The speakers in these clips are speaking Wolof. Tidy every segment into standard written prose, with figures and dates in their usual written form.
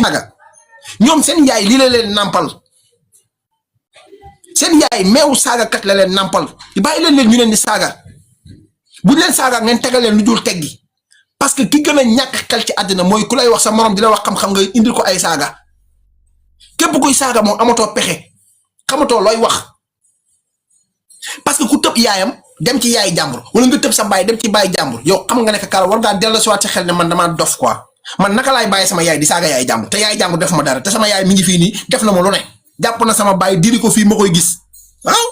saaga ñoom seen yaay lii la leen nampal seen yaay meewu saagakat la leen nampal bàyyi leen ñu leen di saaga bu leen saaga ngeen tegal leen lu dul teggi parce que ki gën a ñàkk xel ci àddina mooy ku lay wax sa morom di la wax xam-xam nga indil ko ay saaga képp kuy saaga moom amatoo pexe xamatoo looy wax parce que ku tëb yaayam dem ci yaay jàmbur wala nga tëb sa baay dem ci baay jàmbur yow xam nga ne Kara war ngaa dellusiwaat sa xel ne man damaa dof quoi man naka laay bàyyi sama yaay di saaga yaay jàmbur te yaay jàmbur def ma dara te sama yaay mi ngi fii nii def na ma lu ne jàpp na sama baay diri ko fii ma koy gis waaw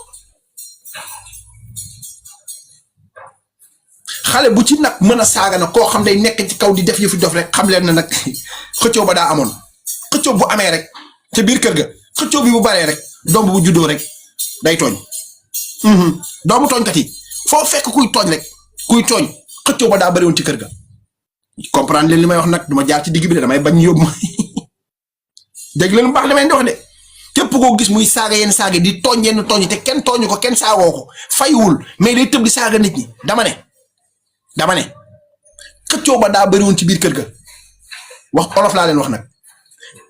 xale bu ci nag mën a saaga nag koo xam day nekk ci kaw di def yëfu dof rek xam leen na nag xëccoo ba daa amoon xëccoo bu amee rek te biir kër ga xëccoo bi bu baree rek doom bu juddoo rek day tooñ doomu tooñkat yi foo fekk kuy tooñ rek kuy tooñ xëccoo ba daa bëri woon ci kër ga comprendre leen li may wax nag duma jaar ci digg bi de damay bañ yóbbu ma dégg leen bu baax li may wax de képp koo gis muy saaga yenn saaga di tooñ yenn tooñ te kenn tooñu ko kenn saagoo ko faywul mais day tëb di saaga nit ñi dama ne xëccoo ba daa bëri woon ci biir kër ga wax olof laa leen wax nag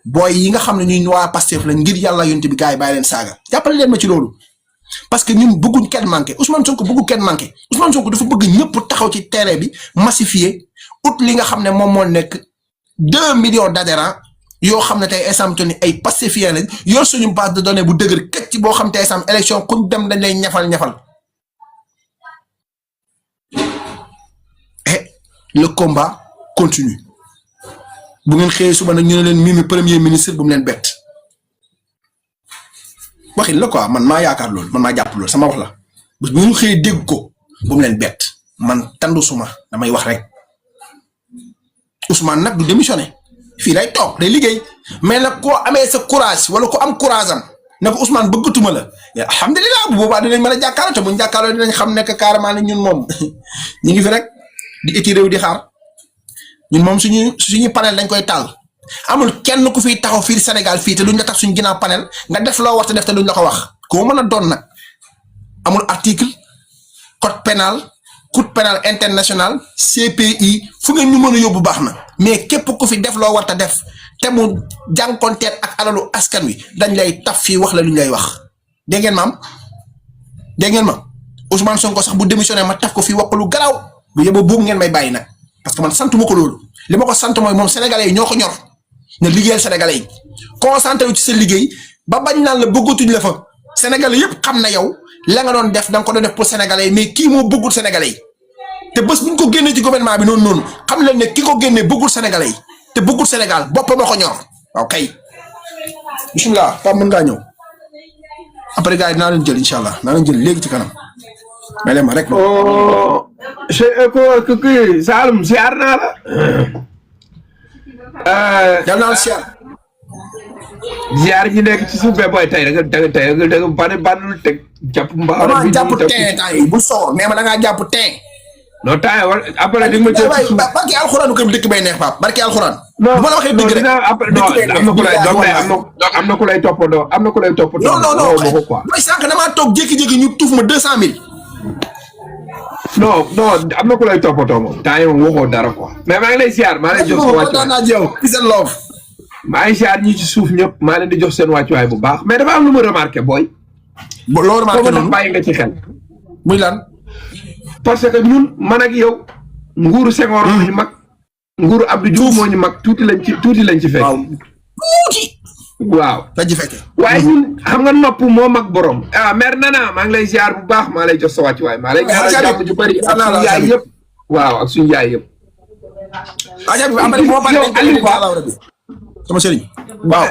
booy yi nga xam ne ñuy waa Pastef la ngir yàlla yonte bi gars yi bàyyi leen saaga jàppale leen ma ci loolu parce que ñun bëgguñ kenn manqué Ousmane Sonko bëggu kenn manqué Ousmane Sonko dafa bëgg ñëpp taxaw ci terrain bi massifier ut li nga xam ne moom moo nekk 2 millions d'adhérents yoo xam ne tey instant ni ay pacifiens lañ yor suñu base de données bu dëgër këcc ci boo xam te instant élection kuñ dem dañ lay ñafal et le combat continue bu ngeen xëyee suba nag ñu ne leen Mimi premier ministre bu mu leen bett waxin la quoi man maa yaakaar loolu man maa jàpp loolu sama wax la bu ñu xëyee dégg ko bu mu leen bett man tandu suma damay wax rek Ousmane nag du démissionné fii lay toog day liggéey mais nag koo amee sa courage wala ko am courage am ne ko Ousmane bëggatuma la alhamdulilah bu boobaa dinañ mën a jàkkaarloo te buñ jàkkaarloo dinañ xam ne que carrément ne ñun moom ñu ngi fi rek di étiré wu di xaar ñun moom suñuy panel dañ koy taal amul kenn ku fiy taxaw fii Sénégal fii te duñ la tax suñu ginnaaw panel nga def loo war te def te duñ la ko wax koo mën a doon nag amul article code pénal international CPI fu ngeen ñu mën a yóbbu baax na mais képp ku fi def loo war te def te mu jànkonteet ak alalu askan wi dañ lay taf fii wax la lu ñu lay wax dégg ngeen ma Ousmane Sonko sax bu démissionné ma taf ko fii wax lu garaaw bu yóbbu boobu ngeen may bàyyi nag parce que man santuma ko loolu li ma ko sant mooy moom sénégalais yi ñoo ko ñor ne liggéeyal sénégalais yi concentré wu ci sa liggéey ba bañ naan la bëggatuñ la fa sénégalais yëpp xam na yow la nga doon def da nga ko doon def pour sénégalais yi mais kii moo bëggul sénégalais yi te bés bu ñu ko génnee ci gouvernement bi noonu xam leen ne ki ko génnee bëggul sénégalais yi te bëggul Sénégal boppam a ko ñor waaw kay bisimilah Pape mën ngaa ñëw après gars yi dinaa leen jël incha allah naa leen jël léegi ci kanam mais leen ma rek. kii Saloum siyaar naa la. yal naa la siyaar. ziar ji nekk ci suuf booy tey da nga banul teg jàpp mbaa. bi jàpp teen temps yi bu soxor mais ma da ngaa jàpp teen. non temps war après di nga ma jël ci suuf. barki alxuraan ko dëkk bay neex Pape barki alxuraan. non bu ma la waxee dëgg rek après am na ku lay toppandoo am na ku lay toppandoo. non mooy sànq damaa toog jékki-jékki ñu tuuf ma 200000. non am na ku lay toppatoo moom. temps yi moom waxoo dara quoi. mais maa ngi lay ziar maa ngi lay jox sa wàccuwaay. maa ngi ziar ñi ci suuf ñëpp maa leen di jox seen wàccuwaay bu baax mais dafa am lu ma remarqué booy. loo remarqué noonu bàyyi nga ci xel. muy lan. parce que ñun man ak yow. nguuru Senghor moo ñu mag. nguuru Abdou Diouf moo ñu mag tuuti lañ ci fekk. waaw tuuti. waaw lañ ci fekkee. waaye ñun xam nga nopp moo mag borom. mère Nana maa ngi lay ziar bu baax maa lay jox sa wàccuwaay maa lay ñaanal jàmm ju bëri ak suñu yaay yëpp. waaw ak suñu yaay yëpp. yow Aliou Ba sama sëriñ waaw.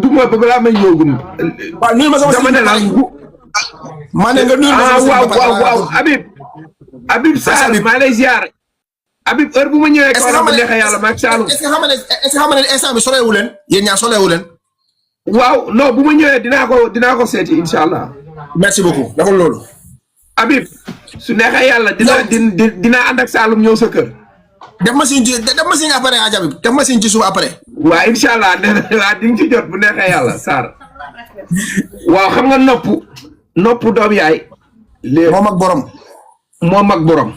du ma bëgg laa may ñëwagum. waaw nuyu ma sama sëriñ dama ne la maa ne nga nuyu ma sama sëriñ waaw Habib Sarr maa lay ziar. Habib heure bu ma ñëwee kaw la ma neexee yàlla maag Saloum. est-ce que xam nga ne instant bi soleewu leen yéen ñaar soleewu leen. waaw non bu ma ñëwee dinaa ko seeti incha allah. merci beaucoup dafa loolu. Habib su neexee yàlla dinaa ànd ak Saloum ñëw sa kër. def ma signe après ah Habib def ma signe ci suuf après. waaw incha allah nee na waa di nga ci jot bu neexee yàlla Sarr. waaw xam nga nopp doom yaay. léegi moom ak borom.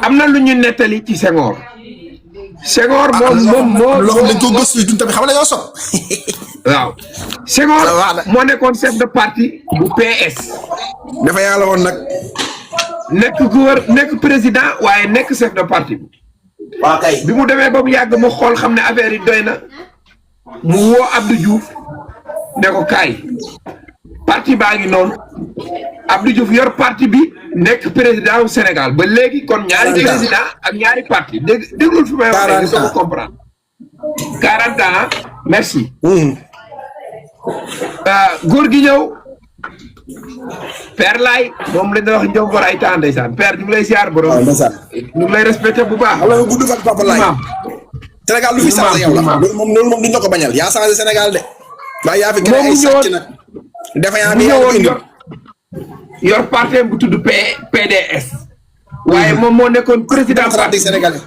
am na lu ñu nettali ci Senghor. Senghor moo loxo dañ ko gëstu ñun tamit xam nga dañoo sopp. waaw Senghor moo nekkoon chef de parti bu PS. dafa yàlla woon nag. nekk président waaye nekk chef de parti bi. waaw kay bi mu demee ba mu yàgg mu xool xam ne affaire yi doy na mu woo Abdou Diouf ne ko kaay parti baa ngi noonu Abdou Diouf yor parti bi nekk président wu Sénégal ba léegi kon ñaari président ak ñaari parti déglul fi may waxee nga soog a comprendre 40 ans merci góor gi ñëw Père Laye moom lañ doon wax Ndiol Ngor ay temps ndeysaan Père ñu ngi lay ziar borom. ñu ngi lay respecté bu baax. wala nga gudd fan Papa Laye. Sénégal lu fi changé yow la loolu moom duñ la ko bañal yaa changé Sénégal de. waaye yaa fi gën ay sàcc nag. dafa yaa fi yor parti bu tudd PDS. waaye moom moo nekkoon président parti sénégalais.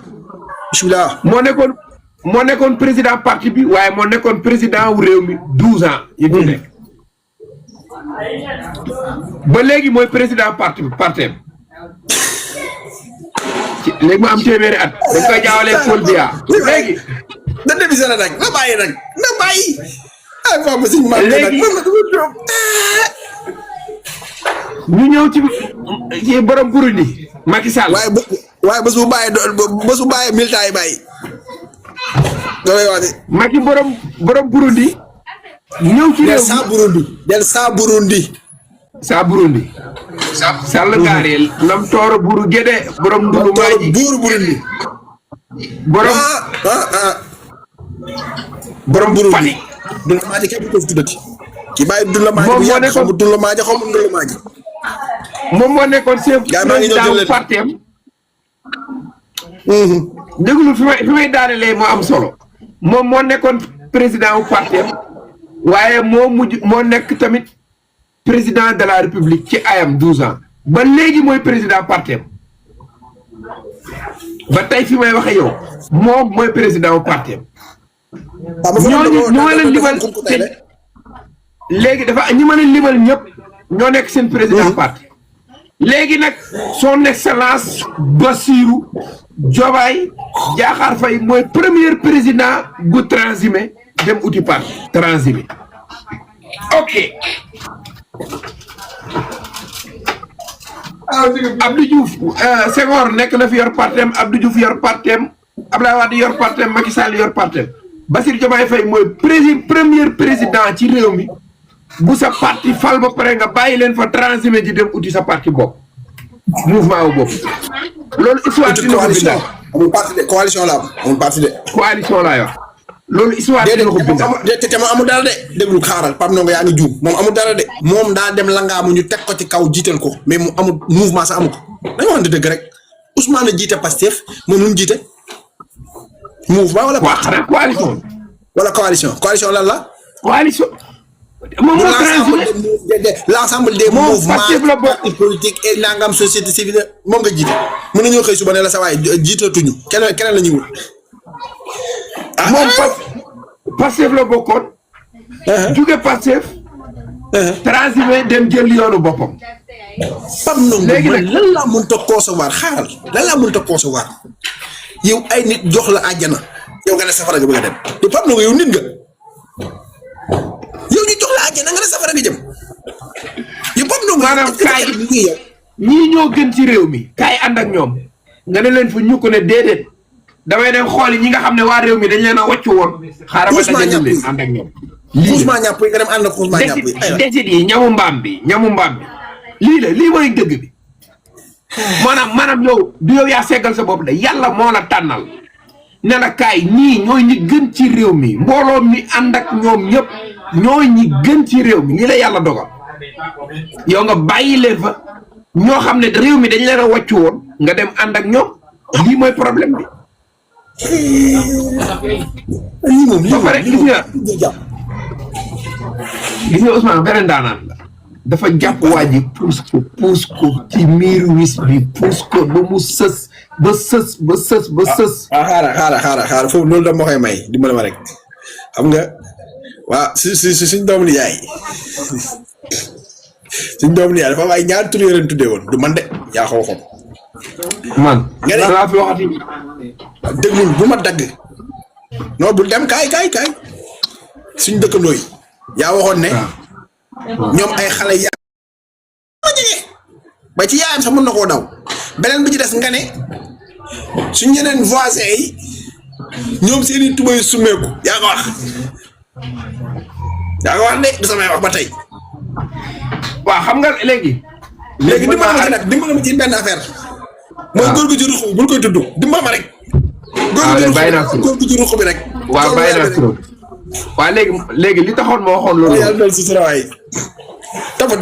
bismillah. moo nekkoon président parti bi waaye moo nekkoon président wu réew mi 12 ans yi fi nekk. ba léegi mooy président parti léegi mu am téeméeri at dañ koy jaawalee Paul Biya léegi. na démissionné nag na bàyyi nag na bàyyi. ah waaw monsieur léegi ñu ñëw ci borom Burundi Macky Sall. waaye bés bu bàyyee militant yi bàyyi. loolay wax de. Macky borom Burundi. ñëw ci réew Burundi. Sall gaareel lam tooro buru gede borom ndulu maaji Burundi borom Burundi ndulu maaji képp ko fi tuddati ki bàyyi ndulu maaji bu yàgg xamu ndulu maaji moom moo nekkoon chef président partem déglu fi may daanelee moo am solo moom moo nekkoon président wu partem waaye moo nekk tamit président de la république ci ayam 12 ans ba léegi mooy président partem ba tey fi may waxe yow moom mooy président wu partem ñoo leen limal léegi dafa ñi mën a limal ñëpp ñoo nekk seen président parti léegi nag son excellence Bassirou Diomaye Diakhar Faye mooy premier président bu transhumé dem uti parti transhumé ok Abdou Diouf Senghor nekk na fi yor partem Abdou Diouf yor partem Abdoulaye Wade yor partem Macky Sall yor partem Bassirou Diomaye Faye mooy premier président ci réew mi bu sa parti fal ba pare nga bàyyi leen fa transhumé ji dem uti sa parti bopp mouvement wu bopp loolu histoire dina ko bindal amul parti de coalition la amul parti de coalition laa yor loolu histoire dina ko bindal te moom amul dara de déglu xaaral Pape Ndongo yaa ngi juum moom amul dara de moom daa dem langaamu ñu teg ko ci kaw jiital ko mais mu amul mouvement sax amu ko dañu waxante dëgg rek Ousmane a jiite Pastef moom lu mu jiite mouvement wala xanaa coalition wala coalition lan la coalition moom l'ensemble des mouvements politiques et nangam société civile moom nga jiite mën nañoo xëy suba ne la sa waay jiitatuñu keneen la ñuy wut moom Pastef la bokkoon jóge Pastef transhumé dem jël yoonu boppam léegi nag lan laa mënta concevoir xaaral lan laa mënta concevoir yow ay nit jox la àjjana yow nga ne safara nga bëgg a dem te Pape Ndongo yow nit nga yow ñu jox la àjjana nga ne safara nga jëm yow Pape Ndongo maanaam kaay ñii ñoo gën ci réew mi kaay ànd ak ñoom nga ne leen fu ñu ko ne déedéet damay dem xooli ñi nga xam ne waa réew mi dañ leen a wàccu woon xaaral ma dajale leen ànd ak ñoom Ousmane ñàpp yi nga dem ànd ak Ousmane ñàpp yi desit yi ñamu mbaam bi lii mooy dëgg bi maanaam yow du yow yaa seggal sa bopp de yàlla moo la tànnal ne la kaay ñii ñooy ñi gën ci réew mi mbooloo mi ànd ak ñoom ñëpp ñooy ñi gën ci réew mi lii la yàlla dogal yow nga bàyyi leen fa ñoo xam ne réew mi dañ leen a wàccu woon nga dem ànd ak ñoom lii mooy problème bi ba pare gis nga Ousmane beneen daanaan la dafa jàpp waa ji puus ko ci miiru wis bi puus ko ba mu sës ba sës xaaral foofu loolu da ma koy may dimbali ma rek xam nga waa suñ doomu nijaay dafa am ay ñaari tur yoo leen tuddee woon du man de yaa ko waxoon man laa fi waxati déglul bu ma dagg non bul dem kaay suñ dëkkandoo yi yaa waxoon ne ñoom ay xale ya ma jege ba ci yaayam sax mën na koo daw beneen bi ci des nga ne suñ ñeneen voisins yi ñoom seeni tubay sumeeku yaa ko wax de du samay wax ba tey waaw xam nga léegi dimbal ma ci nag dimbal ma ci benn affaire mooy góor gu ci ruq bul koy tudd dimbal ma rek góor gu ci ruq bi rek waaw bàyyi naa trop waaw léegi li taxoon ma waxoon loolu yàlla dal si sarawaay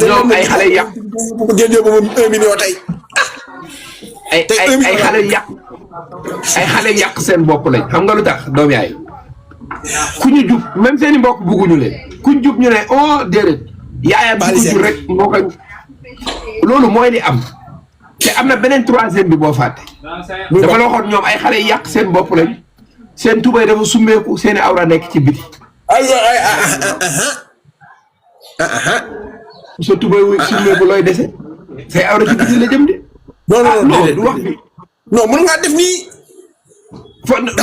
ñoom ay xale yàq bu ngeen yóbbu moom 1 million tey ay xale yàq seen bopp lañ xam nga lu tax doom yaay ku ñu jub même seen i mbokk bugguñu leen ku ñu jub ñu ne oh déedéet yaayam bi ko jur rek moo ko loolu mooy li am te am na beneen troisième bi boo fàtte dafa la waxoon ñoom ay xale yàq seen bopp lañ seen tubay dafa summeeku seeni awra nekk ci biti sa tubay summeeku looy dese say awra ci biti la jëm de non du wax bi non mën ngaa def nii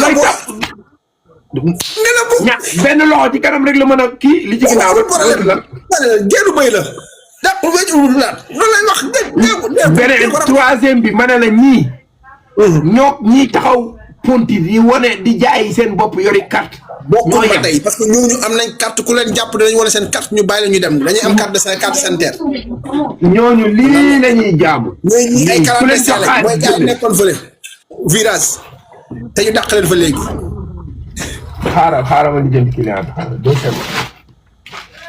looy tàpp benn loxo ci kanam rek la mën a kii li ci ginnaaw rek la génnu bay la dàqul wécc loolu lay wax beneen troisième bi ma ne la ñii ñii taxaw ponti di wane di jaay seen bopp yori carte bokkul ba tey parce que ñooñu am nañ carte ku leen jàpp dinañ wane seen carte ñu bàyyi la ñu dem dañuy am carte sanitaire ñooñu lii la ñuy jaamu ñooy ay clandestin lañ mooy gars yi nekkoon fële virage te ñu dàq leen fa léegi xaaral ma di jënd client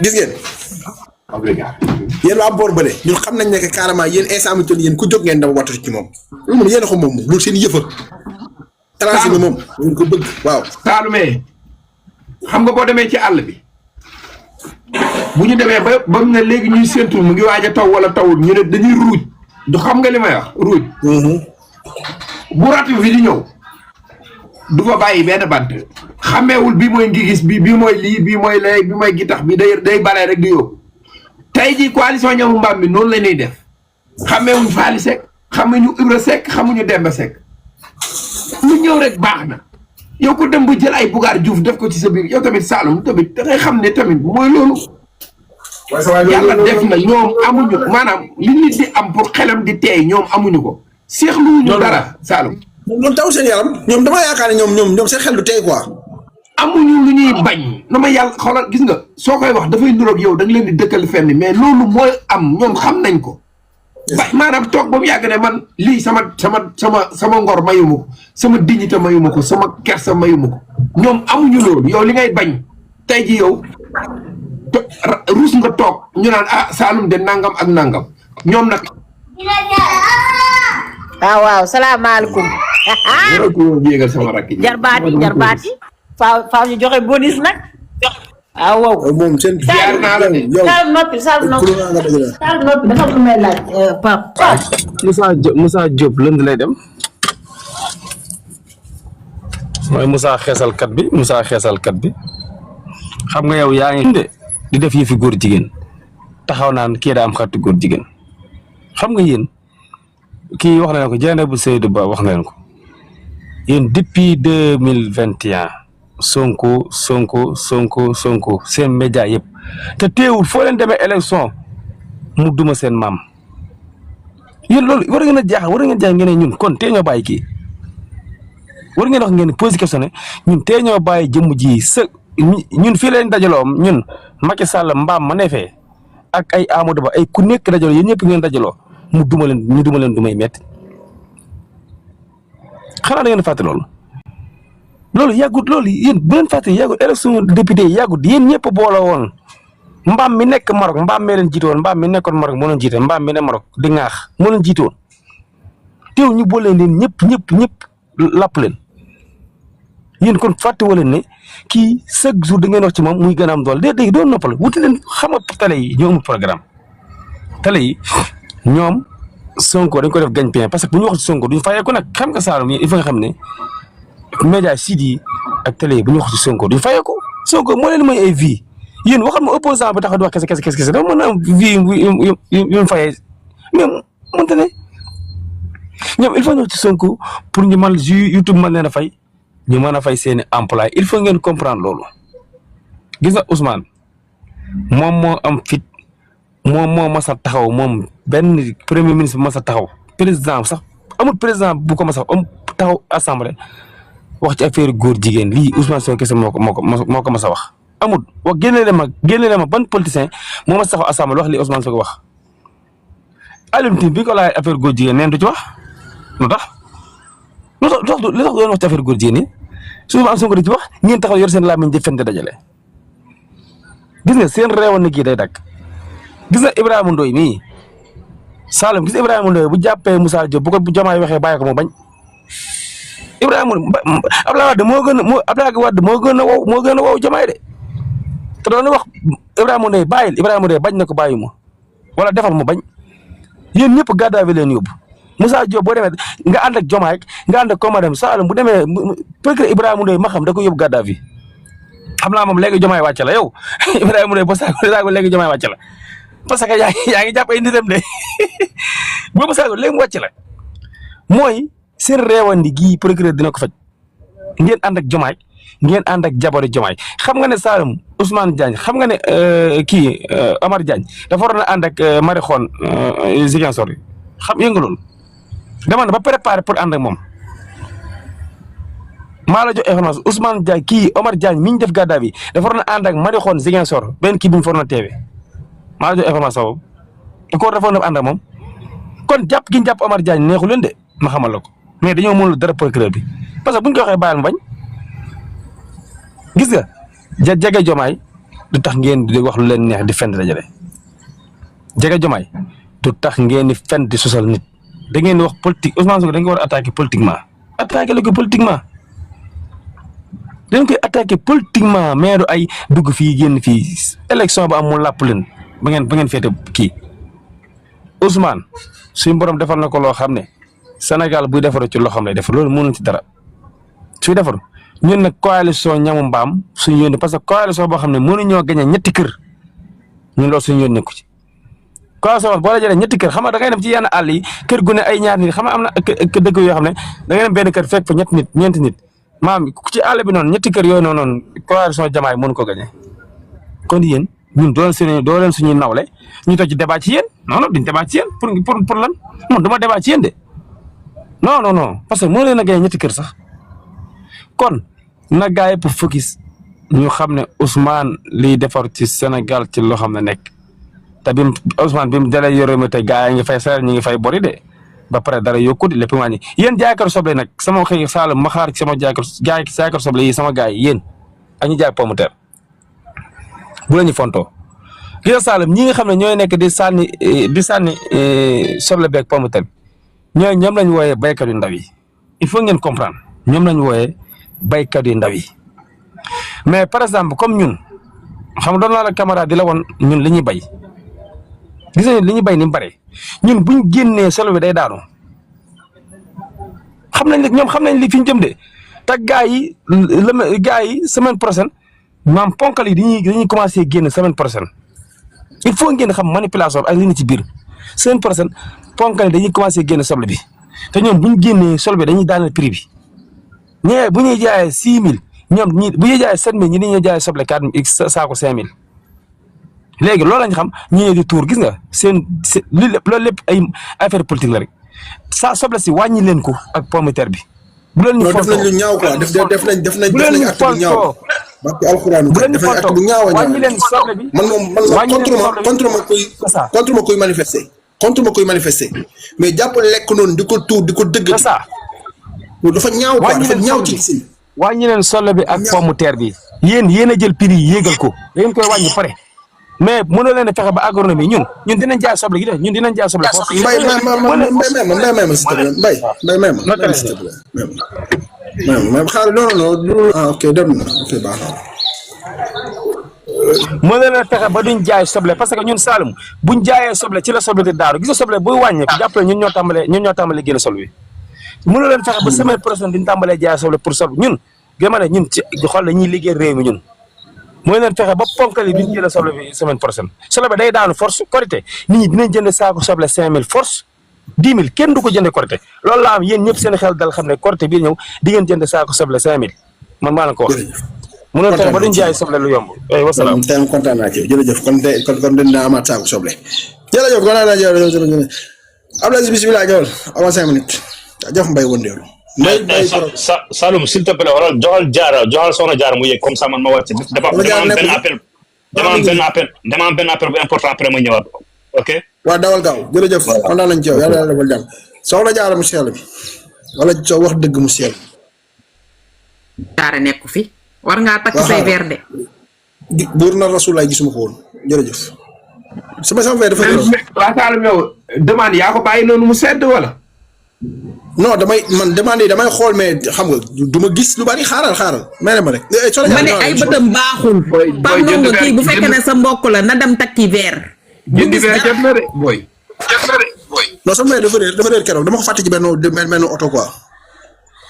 gis ngeen yéen waa boor bële ñun xam nañ ne que carrément yéen instant bi yéen ku jóg ngeen dama wattu ci moom loolu moom yéen a ko moom loolu seen yëfa transhumé moom ñu ko bëgg waaw Saalumé xam nga boo demee ci àll bi bu ñu demee ba mu ne léegi ñuy séntu mu ngi waaj a taw wala tawul ñu ne dañuy ruuj du xam nga li may wax ruuj bu ratu bi di ñëw du fa bàyyi benn bant xameewul bii mooy ngi gis bii mooy lii bii mooy lay bi mooy gitax bi day balee rek di yóbbu tey jii coalition ñamu mbaam bi noonu la ñuy def xameewuñ Faly Seck xamuñu Ibra Seck xamuñu Demba Seck lu ñëw rek baax na yow ko dem ba jël ay Bougar Diouf def ko ci sa biir yow tamit Saloum tamit da ngay xam ne tamit mooy loolu yàlla def na ñoom amuñu maanaam li nit di am pour xelam di teey ñoom amuñu ko seexluwuñu dara Saloum loolu taw seen yaram ñoom dama yaakaar ne ñoom seen xel du tey quoi amuñu lu ñuy bañ na ma yàlla xoolal gis nga soo koy wax dafay nuroog yow da nga leen di dëkkal fenn mais loolu mooy am ñoom xam nañ ko ba maanaam toog ba mu yàgg ne man lii sama ngor mayuma ko sama dignité mayuma ko sama kersa mayuma ko ñoom amuñu loolu yow li ngay bañ tey ji yow ruus nga toog ñu naan Saloum de nangam ak nangam ñoom nag waaw salaamaaleykum yéegal sama rakk jarbaati faaw ñu joxe bonus nag waaw moom seen jaar naa la de sal noppi dafa lu may laaj Pape Moussa Diop lënd lay dem mooy Moussa xeesalkat bi xam nga yow yaa ngi de di def yëfi góor jigéen taxaw naan kii daa am xaritu góor jigéen xam nga yéen kii wax na leen ko Dieynaba Seydou Ba wax na leen ko yéen depuis 2021 Sonko seen média yëpp te teewul foo leen demee élection mu duma seen maam yéen loolu war ngeen a jaaxal ngeen ne ñun kon tee ñoo bàyyi kii war ngeen wax ngeen posé question ne ñun tee ñoo bàyyi jëmm ji ñun fii leen dajaloo ñun Macky Sall mbaam ma ne fee ak ay Amadou Ba ay ku nekk dajaloo yéen ñëpp ngeen dajaloo ñu duma leen dumay metti xanaa da ngeen fàtte loolu yàggut loolu yéen bu leen fàtte yàggut élection député yi yàggut yéen ñëpp booloo woon mbaam mi nekk Maroc mbaam mee leen jiite woon mbaam mi nekkoon Maroc moo leen jiite mbaam mi ne Maroc di ŋaax moo leen jiite woon teew ñu boole leen ñëpp lapp leen yéen kon fàtte woo leen ne kii chaque jour da ngeen wax ci moom muy gën a am doole déedéet doon noppal wuti leen xam nga télé yi ñoo amul programme télé yi ñoom Sonko dañ ko def gagne-pain parce que bu ñu wax ci Sonko duñ fayee ko nag xam nga Saloum il faut nga xam ne média site yi ak télé yi bu ñu wax ci Sonko duñ fayee ko Sonko moo leen may ay vie yéen waxal ma opposant bi tax di wax kese dafa mën a am vie yu fayee mais mënta ne ñoom il faut ñu ci Sonko pour ñu mën YouTube mën leen a fay ñu mën a fay seeni emploi il faut ngeen comprendre loolu gis nga Ousmane moom moo am fit moom moo mas a taxaw moom benn premier ministre bu mas a taxaw président sax amul président bu ko mas a am taxaw assemblée wax ci affaire góor jigéen lii Ousmane Sonko kese moo ko mas a wax amul wax génne leen ma ban politicien moo mas a taxaw assemblée wax lii Ousmane Sonko wax Alioune Tine bi ko laaj affaire góor jigéen neen du ci wax lu tax doon wax ci affaire góor jigéen yi su Ousmane Sonko di ci wax ngeen taxaw yor seen làmmiñ di fen di dajale gis nga seen réewoon na kii day dagg gis nga Ibrahima Ndoye mii Saloum gis Ibrahima Ndoye bu jàppee Moussa Diop bu ko Diomaye waxee bàyyi ko mu bañ Ibrahima Abdoulaye Wade moo gën a wow Diomaye de te doon wax Ibrahima Ndoye bàyyil Ibrahima Ndoye bañ na ko bàyyi ma wala defal mu bañ yéen ñëpp gàddaa bi leen yóbbu Moussa Diop boo demee nga ànd ak Diomaye nga ànd ak Comadem Saloum bu demee peut-être Ibrahima Ndoye ma xam da ko yóbbu gàddaa bi xam naa moom léegi Diomaye wàcc la yow Ibrahima Ndoye ba saako léegi Diomaye wàcc la parce que yaa ngi jàpp ay nitam de boobu saako léegi mu wàcc la mooy seen réewandi gii procureur dina ko faj ngeen ànd ak Diomaye ngeen ànd ak jabaru Diomaye xam nga ne Saloum Ousmane Diagne xam nga ne Omar Diagne dafa waroon a ànd ak Marie Khone Ziguinchor yi xam yëngu loolu dama ne ba préparé pour ànd ak moom maa la jox information Ousmane Diagne Omar Diagne mi ñu def gàddaa bi dafa waroon a ànd ak Marie Khone Ziguinchor benn kii bi mu fa waroon a teewee maa la jox information boobu te koo dafa waroon a ànd ak moom kon jàpp gi ñu jàpp Omar Diagne neexu leen de ma xamal la ko mais dañoo mënul dara procureur bi parce que bu ñu ko waxee bàyyil mu bañ gis nga jege Diomaye du tax ngeen di wax lu leen neex di fen di dajale jege Diomaye du tax ngeen di fen di sosal nit da ngeen di wax politique Ousmane Sonko da ngeen war a attaquer politiquement attaquer la ko politiquement dañ koy attaquer politiquement mais du ay dugg fii génn fii élection ba am mu làpp leen ba ngeen féete kii Ousmane suñu borom defar na ko loo xam ne Sénégal buy defaru ci loo xam lay def loolu mënuñ ci dara suy defaru ñun nag coalition ñamu mbaam suñu yónni parce que coalition boo xam ne mënuñoo gañe ñetti kër ñun loolu suñu yónni nekku ci coalition boo la jëlee ñetti kër xam nga da ngay dem ci yenn àll yi kër gu ne ay ñaar nit xam nga am na dëkk yoo xam ne da ngay dem benn kër fekk fa ñeenti nit maam ci àll bi noonu ñetti kër yooyu noonu coalition Diomaye mënu ko gañe kon yéen ñun doo leen suñuy nawle ñu toog ci débat ci yéen non duñ débat ci yéen pour lan man dama débat ci yéen de non parce que moo leen a gañe ñetti kër sax kon na gars yi pour focus ñu xam ne Ousmane liy defar ci Sénégal ci loo xam ne nekk te bi Ousmane bi mu dalee yore mi te gars yi ngi fay salaire ñu ngi fay bori de ba pare dara yokku di lépp wàññi yéen jaaykatu soble nag sama xëy Saloum ma xaar ci sama jaaykatu soble yi sama gars yi yéen ak ñu jaay pomme de terre bu la ñu fontoo gis nga Saloum ñi nga xam ne ñooy nekk di sànni soble beeg pomme de terre ñoom lañ wooyee baykat yu ndaw yi il faut ngeen comprendre ñoom lañ wooyee baykat yu ndaw yi mais par exemple comme ñun xam nga doon naa la camarade di la woon ñun li ñuy bay gis nañu li ñuy bay ni mu bare ñun buñ génnee solo bi day daanu ñoom xam nañ li fi ñu jëm de te gars yi semaine prochaine maam ponkal yi dañuy commencé génn semaine prochaine il faut ngeen xam manipulation bi ak li ni ci biir semaine prochaine ponkal yi dañuy commencé génn soble bi te ñoom buñ génnee solo bi dañuy daaneel prix bi ñee bu ñuy jaayee 6000 ñoom bu ñuy jaayee 7000 ñi dañuy jaayee soble 4 saako 5000 léegi loolu lañ xam ñu ñëw di tuur gis nga loolu lépp ay affaire politique la rek soble si wàññi leen ko ak pomme de terre bi. bu leen ñu fontoo def nañ lu ñaaw quoi def nañ acte bu ñaaw. parce que alxuraan def nañ acte bu ñaaw a ñaaw wàññi leen soble bi. man contre ma kuy manifester mais jàpp lekk noonu di ko tuur di ko dëgg. c'est ça. dafa ñaaw quoi dafa ñaaw ci gis. wàññi leen soble bi ak pomme de terre bi. yéen a jël prix yi yéegal ko da ngeen koy wàññi pare mais mënoo leen a fexe ba agronomie ñun dinañ jaay soble gi de ñun dinañ jaay soble. mbay ma s'il te plaît mbay may ma s'il te plaît même xaaral non ok dem na ok baax na. mënoo leen a fexe ba duñ jaay soble parce que ñun Saloum buñ jaayee soble ci la soble di daaru gis nga soble buy wàññeeku jàppale ñun ñoo tàmbalee génne soble bi. mënoo leen fexe ba semaine prochaine diñ tàmbalee jaay soble pour soble ñun gëma ne ñun ci xool dañuy liggéey réew mi ñun mooy leen fexe ba ponkal yi duñ jëlee soble bi semaine prochaine soble bi day daanu force korité nit ñi dinañ jënd saako soble 5000 force 10 000 kenn du ko jëndee Korité loolu la am yéen ñëpp seen xel dal xam ne Korité bii ñëw di ngeen jënd saako soble 5000 man maa la ko wax. mënoo tax ba duñ jaay soble lu yomb. wasalaam tey kontaan naa ci yow jërëjëf kon dina amaat saako soble jërëjëf kontaan naa jërëjëf Abdoulaye bisimilah ñëwal avant 5 minutes jox Mbaye wëndeelu. Mbaye Saloum s'il te plaît wala joxal soxna Diarra mu yëg comme ça man ma wàcc. dama am benn appel bu important après ma ñëwaat ok. waaw dawal gaaw jërëjëf kontaan nañ ci yow yàlla defal jàmm soxna Diarra mu sell bi wala soo wax dëgg mu sell. Diarra nekku fi war ngaa takk say verre de. buur na Rasulaay gisuma ko woon jërëjëf. sama verre dafa réer. waa Saloum yow demande yaa ko bàyyi noonu mu sedd wala. non damay xool mais xam nga du ma gis lu bari xaaral may ma rek. ma ne ay bëtam baaxul. Pape Ndongo kii bu fekkee ne sa mbokk la na dem takki verre. jëndi verre jot na de booy. non sama verre dafa réer keroog dama ko fàtte ci benn oto quoi.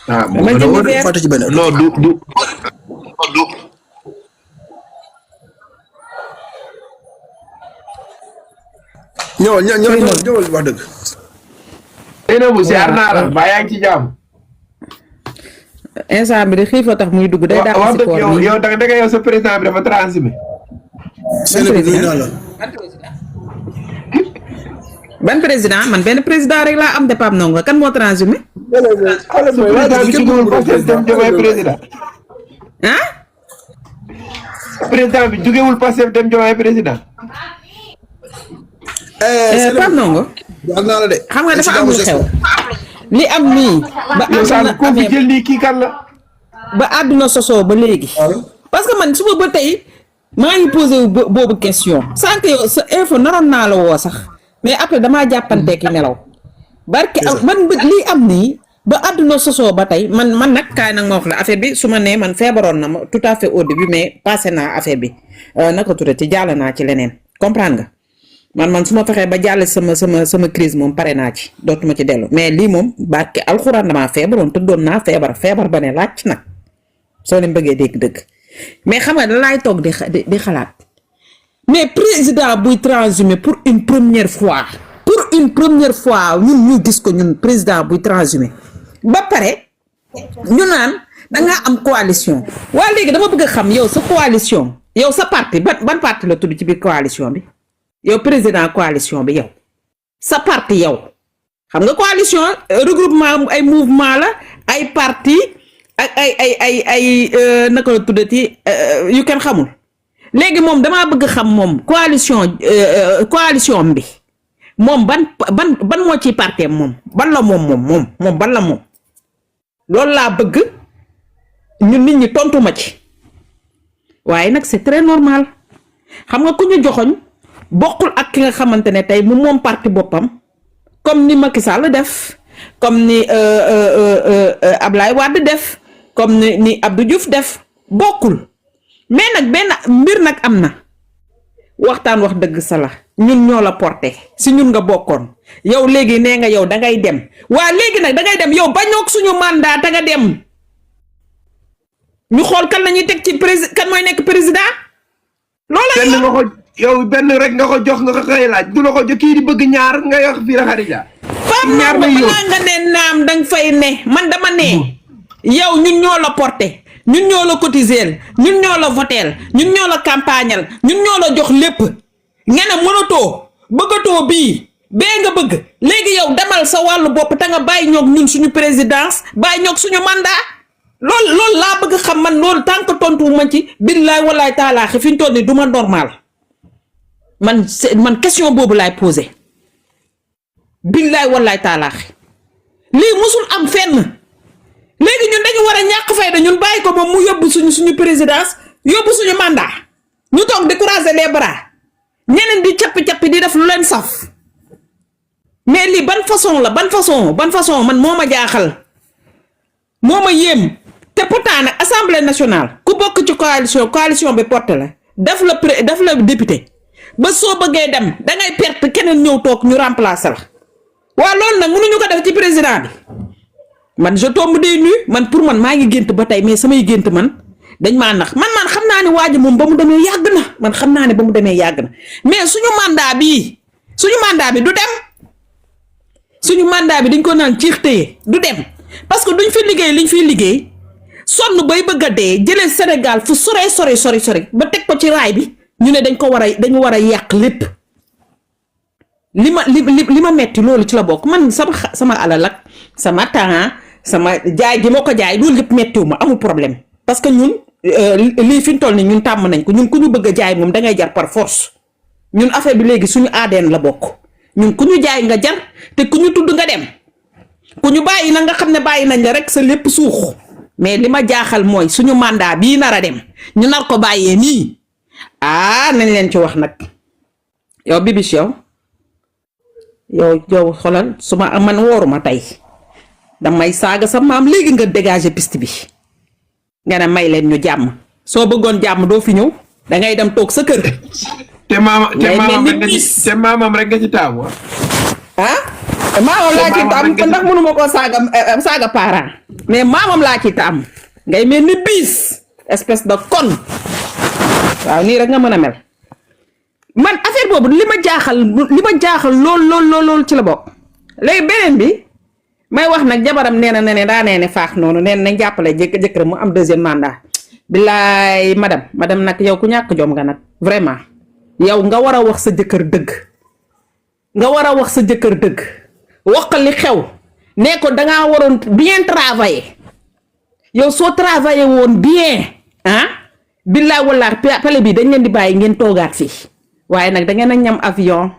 ah dama jëndi verre fàtte ci benn oto. non du. ñëwal wax dëgg. Seynabou ziar naa la mbaa yaa ngi ci jàmm. instant bi de xiif a tax muy dugg day dàq si koor bi yow da nga yow sa président bi dafa transhumé. Seynabou nuyu naa la. ban président man benn président rek laa am de Pape Ndongo kan moo transhumé. président bi jugewul Pastef dem Diomaye président. ah. président bi jugewul Pastef dem Diomaye président. Pape Ndongo. naa la de. xam nga dafa am lu xew. li am nii. ba àdduna ko fi jël nii kii kan la. ba àdduna sosoo ba léegi. parce que man suba ba tey maa ngi posé boobu question. sànq yow sa info naroon naa la woo sax mais après damaa jàppanteeg nelaw. barke man lii am nii ba àdduna sosoo ba tey man nag kaay nag ma wax la affaire bi su ma nee man feebaroon na ma tout à fait au début mais passé naa affaire bi naka tuddati jàll naa ci leneen comprendre nga. man su ma fexee ba jàll sama crise moom pare naa ci dootuma ci dellu mais lii moom barke alxuraan damaa feebaroon tëddoon naa feebar ba ne laaj nag soo leen bëggee dégg dëgg mais xam nga da laay toog di xalaat mais président buy transhumé pour une première fois ñun ñu gis ko ñun président buy transhumé ba pare ñu naan dangaa am coalition waa léegi dama bëgg a xam yow sa coalition yow sa parti ban parti la tudd ci biir coalition bi yow président coalition bi yow sa parti yow xam nga coalition regroupement ay mouvement la ay parti ak ay naka la tuddati yu kenn xamul léegi moom damaa bëgg xam moom coalition bi moom ban moo ciy parti moom ban la moom ban la moom loolu laa bëgg ñun nit ñi tontu ma ci waaye nag c'est très normal xam nga ku ñu joxoñ bokkul ak ki nga xamante ne tey mu moom parti boppam comme ni Macky Sall def comme ni Ablaye Wade def comme ni Abdou Diouf def bokkul mais nag benn mbir nag am na waxtaan wax dëgg sa la ñun ñoo la porté si ñun nga bokkoon yow léegi nee nga yow dangay dem waa léegi nag dangay dem yow bañook suñu mandat te nga dem ñu xool kan la ñuy teg ci kan mooy nekk président loolu yow benn rek nga ko jox nga ko koy laaj du la ko jox kii di bëgg ñaar nga wax fii la xarija ñaar may yow nga ne naam danga fay ne man dama ne yow ñun ñoo la porté ñun ñoo la cotiser ñun ñoo la voter ñun ñoo la campagnal ñun ñoo la jox lépp nga ne mënatoo bëggatoo bii bee nga bëgg léegi yow demal sa wàllu bopp te nga bàyyi ñoog ñun suñu présidence bàyyi ñoog suñu mandat loolu laa bëgg xam man loolu tant que tontu ma ci billaay wallaay taalaaxi fi ñu toll nii du ma normal man question boobu laay posé billaay wallaay taalaaxi lii musul am fenn léegi ñun dañu war a ñàkk fayda ñun bàyyi ko moom mu yóbbu suñu présidence yóbbu suñu mandat ñu toog di croiser les bras ñeneen di cappi-cappi di def lu leen saf mais lii ban façon man moo ma jaaxal moo ma yéem te pourtant nag assemblée nationale ku bokk ci coalition bi porté la def la député ba soo bëggee dem dangay perte keneen ñëw toog ñu remplacer la waaw loolu nag mënuñu ko def ci président bi man je tombe des nues man pour man maa ngi gént ba tey mais samay gént man dañ maa nax man xam naa ne waa ji moom ba mu demee yàgg na man xam naa ne ba mu demee yàgg na mais suñu mandat bi du dem suñu mandat bi dañ ko naan ciix téye du dem parce que duñ fi liggéey liñ fiy liggéey sonn bay bëgg a dee jëlee Sénégal fu sore ba teg ko ci raay bi ñu ne dañu war a yàq lépp li ma metti loolu ci la bokk man sama alal ak sama temps sama jaay gi moo ko jaay loolu yëpp mettiwu ma amul problème parce que ñun lii fi ñu toll ni ñun tàmm nañ ko ñun ku ñu bëgg a jaay moom da ngay jar par force ñun affaire bi léegi suñu ADN la bokk ñun ku ñu jaay nga jar te ku ñu tudd nga dem ku ñu bàyyi na nga xam ne bàyyi nañ la rek sa lépp suux mais li ma jaaxal mooy suñu mandat bii nar a dem ñu nar ko bàyyee nii nañ leen ci wax nag yow Bibiche yow xolal su ma man wooruma tey damay saaga sa maam léegi nga dégager piste bi nga ne may leen ñu jàmm soo bëggoon jàmm doo fi ñëw da ngay dem toog sa kër. te maamam rek nga ci taamu. maamam laa ci taam ndax mënuma koo saaga parent mais maamam laa ci taam ngay mel ni bis espèce de con waaw nii rek nga mën a mel man affaire boobu li ma jaaxal lool ci la bokk. léegi beneen bi may wax nag jabaram nee na daa nee ne faax noonu nee nañ jàppale jëkkër mu am deuxième mandat billaay madame nag yow ku ñàkk jom nga nag vraiment yow nga war a wax sa jëkkër dëgg wax li xew nee ko dangaa waroon bien travailler yow soo travailler woon bien billaay wallaay pale bi dañ leen di bàyyi ngeen toogaat fii waaye nag da ngeen a ñam avion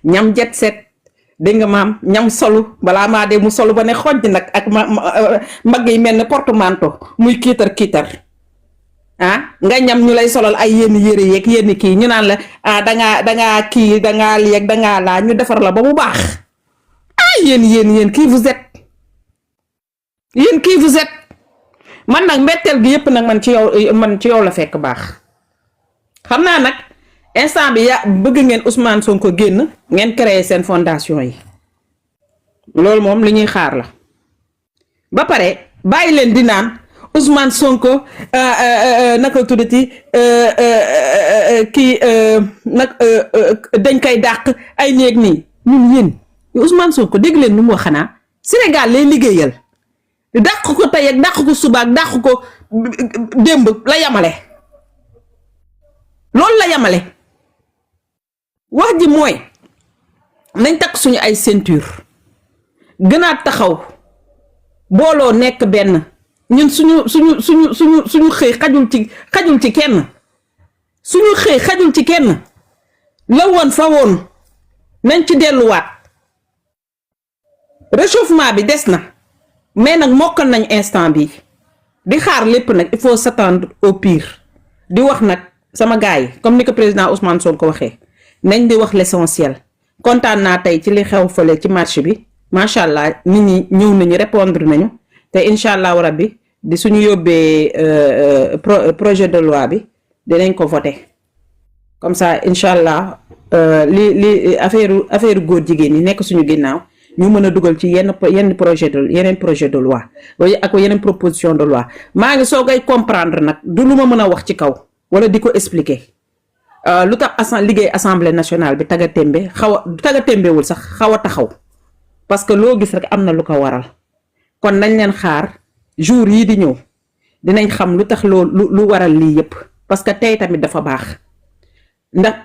ñam jet set dégg nga maam ñam solu balaa maa dee mu solu ba ne xojj nag ak mbagg yi mel ne portemanteau muy kiitar nga ñam ñu lay solal ay yenn yére yeeg yenn kii ñu naan la dangaa kii dangaa lii ak dangaa laa ñu defar la ba mu baax yéen kii vous êtes man nag mbetteel gi yépp nag man ci yow la fekk baax xam naa nag instant bi bëgg ngeen Ousmane Sonko génn ngeen créer seen fondation yi loolu moom li ñuy xaar la ba pare bàyyi leen di naan Ousmane Sonko naka tuddati kii nag dañ koy dàq ay néeg nii ñun yéen Ousmane Sonko dégg leen nu mu wax xanaa Sénégal lay liggéeyal dàq ko tey ak dàq ko suba ak dàq ko démb la yamale loolu la yamale wax ji mooy nañ takk suñu ay ceinture gënaat taxaw booloo nekk benn ñun suñu xëy xajul ci kenn suñu xëy xajul ci kenn la woon fa woon nañ ci delluwaat réchauffement bi des na mais nag mokkal nañ instant bi di xaar lépp nag il faut s'attendre au pire di wax nag sama gars yi comme ni ko président Ousmane Sonko waxee nañ di wax l'essentiel kontaan naa tey ci li xew fële ci marché bi macha allah nit ñi ñëw nañu répondre nañu te incha allahu rabbi di suñu yóbbee projet de loi bi dinañ ko voter comme ça incha allah li affaire góor jigéen yi nekk suñu ginnaaw ñu mën a dugal ci yeneen projet de loi ak yeneen proposition de loi maa ngi soogay comprendre nag du lu ma mën a wax ci kaw wala di ko expliquer lu tax liggéey assemblée nationale bi taga témbewul sax xaw a taxaw parce que loo gis rek am na lu ko waral kon nañ leen xaar jour yi di ñëw dinañ xam lu tax lu waral lii yépp parce que tey tamit dafa baax ndax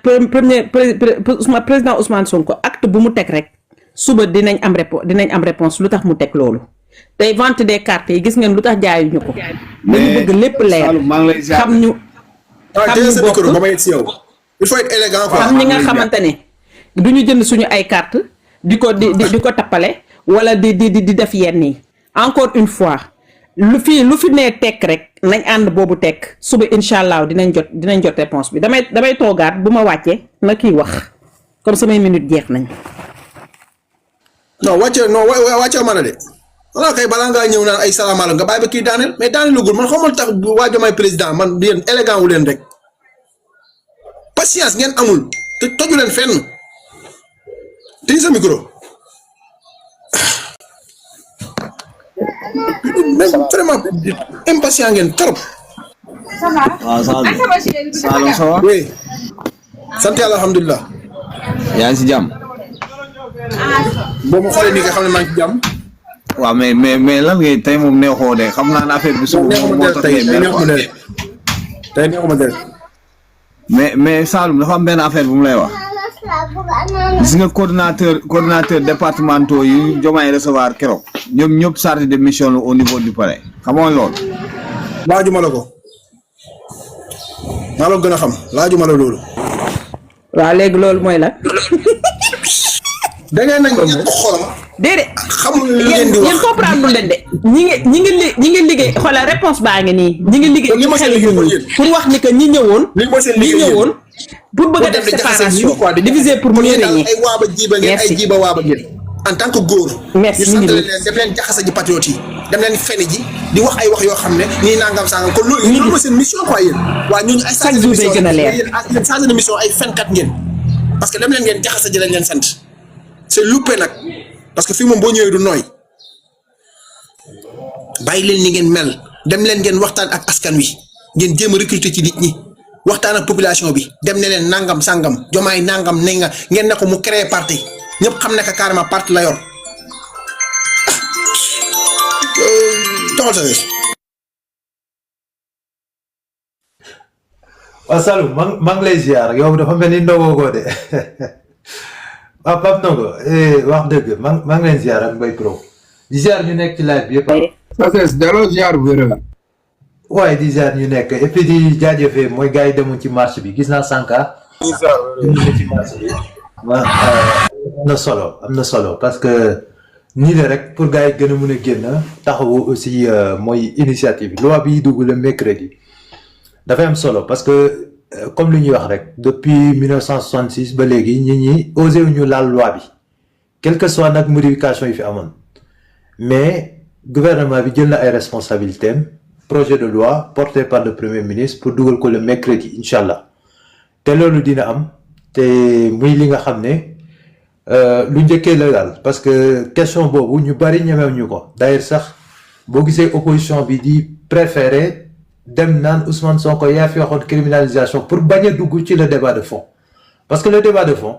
président Ousmane Sonko acte bu mu teg rek suba dinañ am réponse lu tax mu teg loolu tey vente des cartes yi gis ngeen lu tax jaayuñu ko dañu bëgg lépp leer xam ñu bokk il faut être élégant quoi. xam ñi nga xamante ne du ñu jënd suñu ay carte di ko tappale wala di def yenn yi encore une fois lu fi nee tekk rek nañ ànd boobu tekk suba incha allah dinañ jot réponse bi damay toogaat bu ma wàccee na kii wax comme samay minute jeex nañ. non wàcce ma la de wala kay balaa ngaa ñëw naan ay salaamaaleykum nga bàyyi ba kii daaneel mais daaneelugul man xamal tax waa Diomaye président man yéen élégant wu leen rek patience ngeen amul te toju leen fenn tey sa micro mais vraiment impatient ngeen trop. waaw Saalum ça va. oui sant yàlla alhamdulilah. yaa ngi si jàmm. boo ma xoolee nii nga xam ne maa ngi ci jàmm. waaw mais lan ngay tey moom neexoo de xam naa ne affaire bi suba moom moo tax tey neexuma deret. mais Saloum dafa am benn affaire bu mu lay wax. gis nga coordinateur départementaux yi Diomaye recevoir keroog ñoom ñëpp chargé de mission la au niveau du palais xamoon loolu. laajuma la ko maa la gën a xam laajuma la loolu. waaw léegi loolu mooy la. da ngeen nañ ko xolam. déedéet xamul li ngeen di wax yéen comprendre leen de ñi ngi liggéey xoolal réponse baa ngi nii ñi ngi liggéey ci xel yi pour wax ni que ñi ñëwoon pour bëgg a def séparation diviser pour mieux régner. ay waaba jiiba ngeen ay jiiba waaba ngeen en tant que góor. merci ñu sant leen def leen jaxase ji patriote yi dem leen fene ji di wax ay wax yoo xam ne nii nangam sangam kon loolu mooy seen mission quoi yéen. waa ñooñu ay chaque jour day gën a leer yéen chargé de mission ay fenkat ngeen parce que dem leen ngeen jaxase ji lañ leen sant c'est loupé nag parce que fii moom boo ñëwee du nooy bàyyi leen ni ngeen mel dem leen ngeen waxtaan ak askan wi ngeen jéem a recruter ci nit ñi waxtaan ak population bi dem ne leen nangam sangam Diomaye nangam ne nga ngeen ne ko mu créer parti ñëpp xam ne que carrément parti la yor toxal sa wees. waaw Saloum maa ngi lay ziar yow dafa mel ni ndogoo ko de waaw Pape Ndongo wax dëgg maa ngi leen ziar ak Mbaye Pro di ziar ñu nekk ci live bi yëpp. Saces delloo ziar bu wér. waaye di ziar ñu nekk et puis di jaajëfee mooy gars yi demoon ci marché bi gis naa Sanka. demoon ci marché bi. am na solo parce que nii la rek pour gars yi gën a mën a génn taxawu aussi mooy initiative bi loi bi dugg le mercredi dafay am solo parce que comme li ñuy wax rek depuis 1966 ba léegi ñi osé wu ñu laal loi bi quelle que soit nag modification yi fi amoon mais gouvernement bi jël na ay responsabilités am projet de loi porté par le premier ministre pour dugal ko le mercredi incha allah te loolu dina am te muy li nga xam ne lu njëkkee la daal parce que question boobu ñu bari ñemew ñu ko d'ailleurs sax boo gisee opposition bi di préférer dem naan Ousmane Sonko yaa fi waxoon criminalisation pour bañ a dugg ci le débat de fond parce que le débat de fond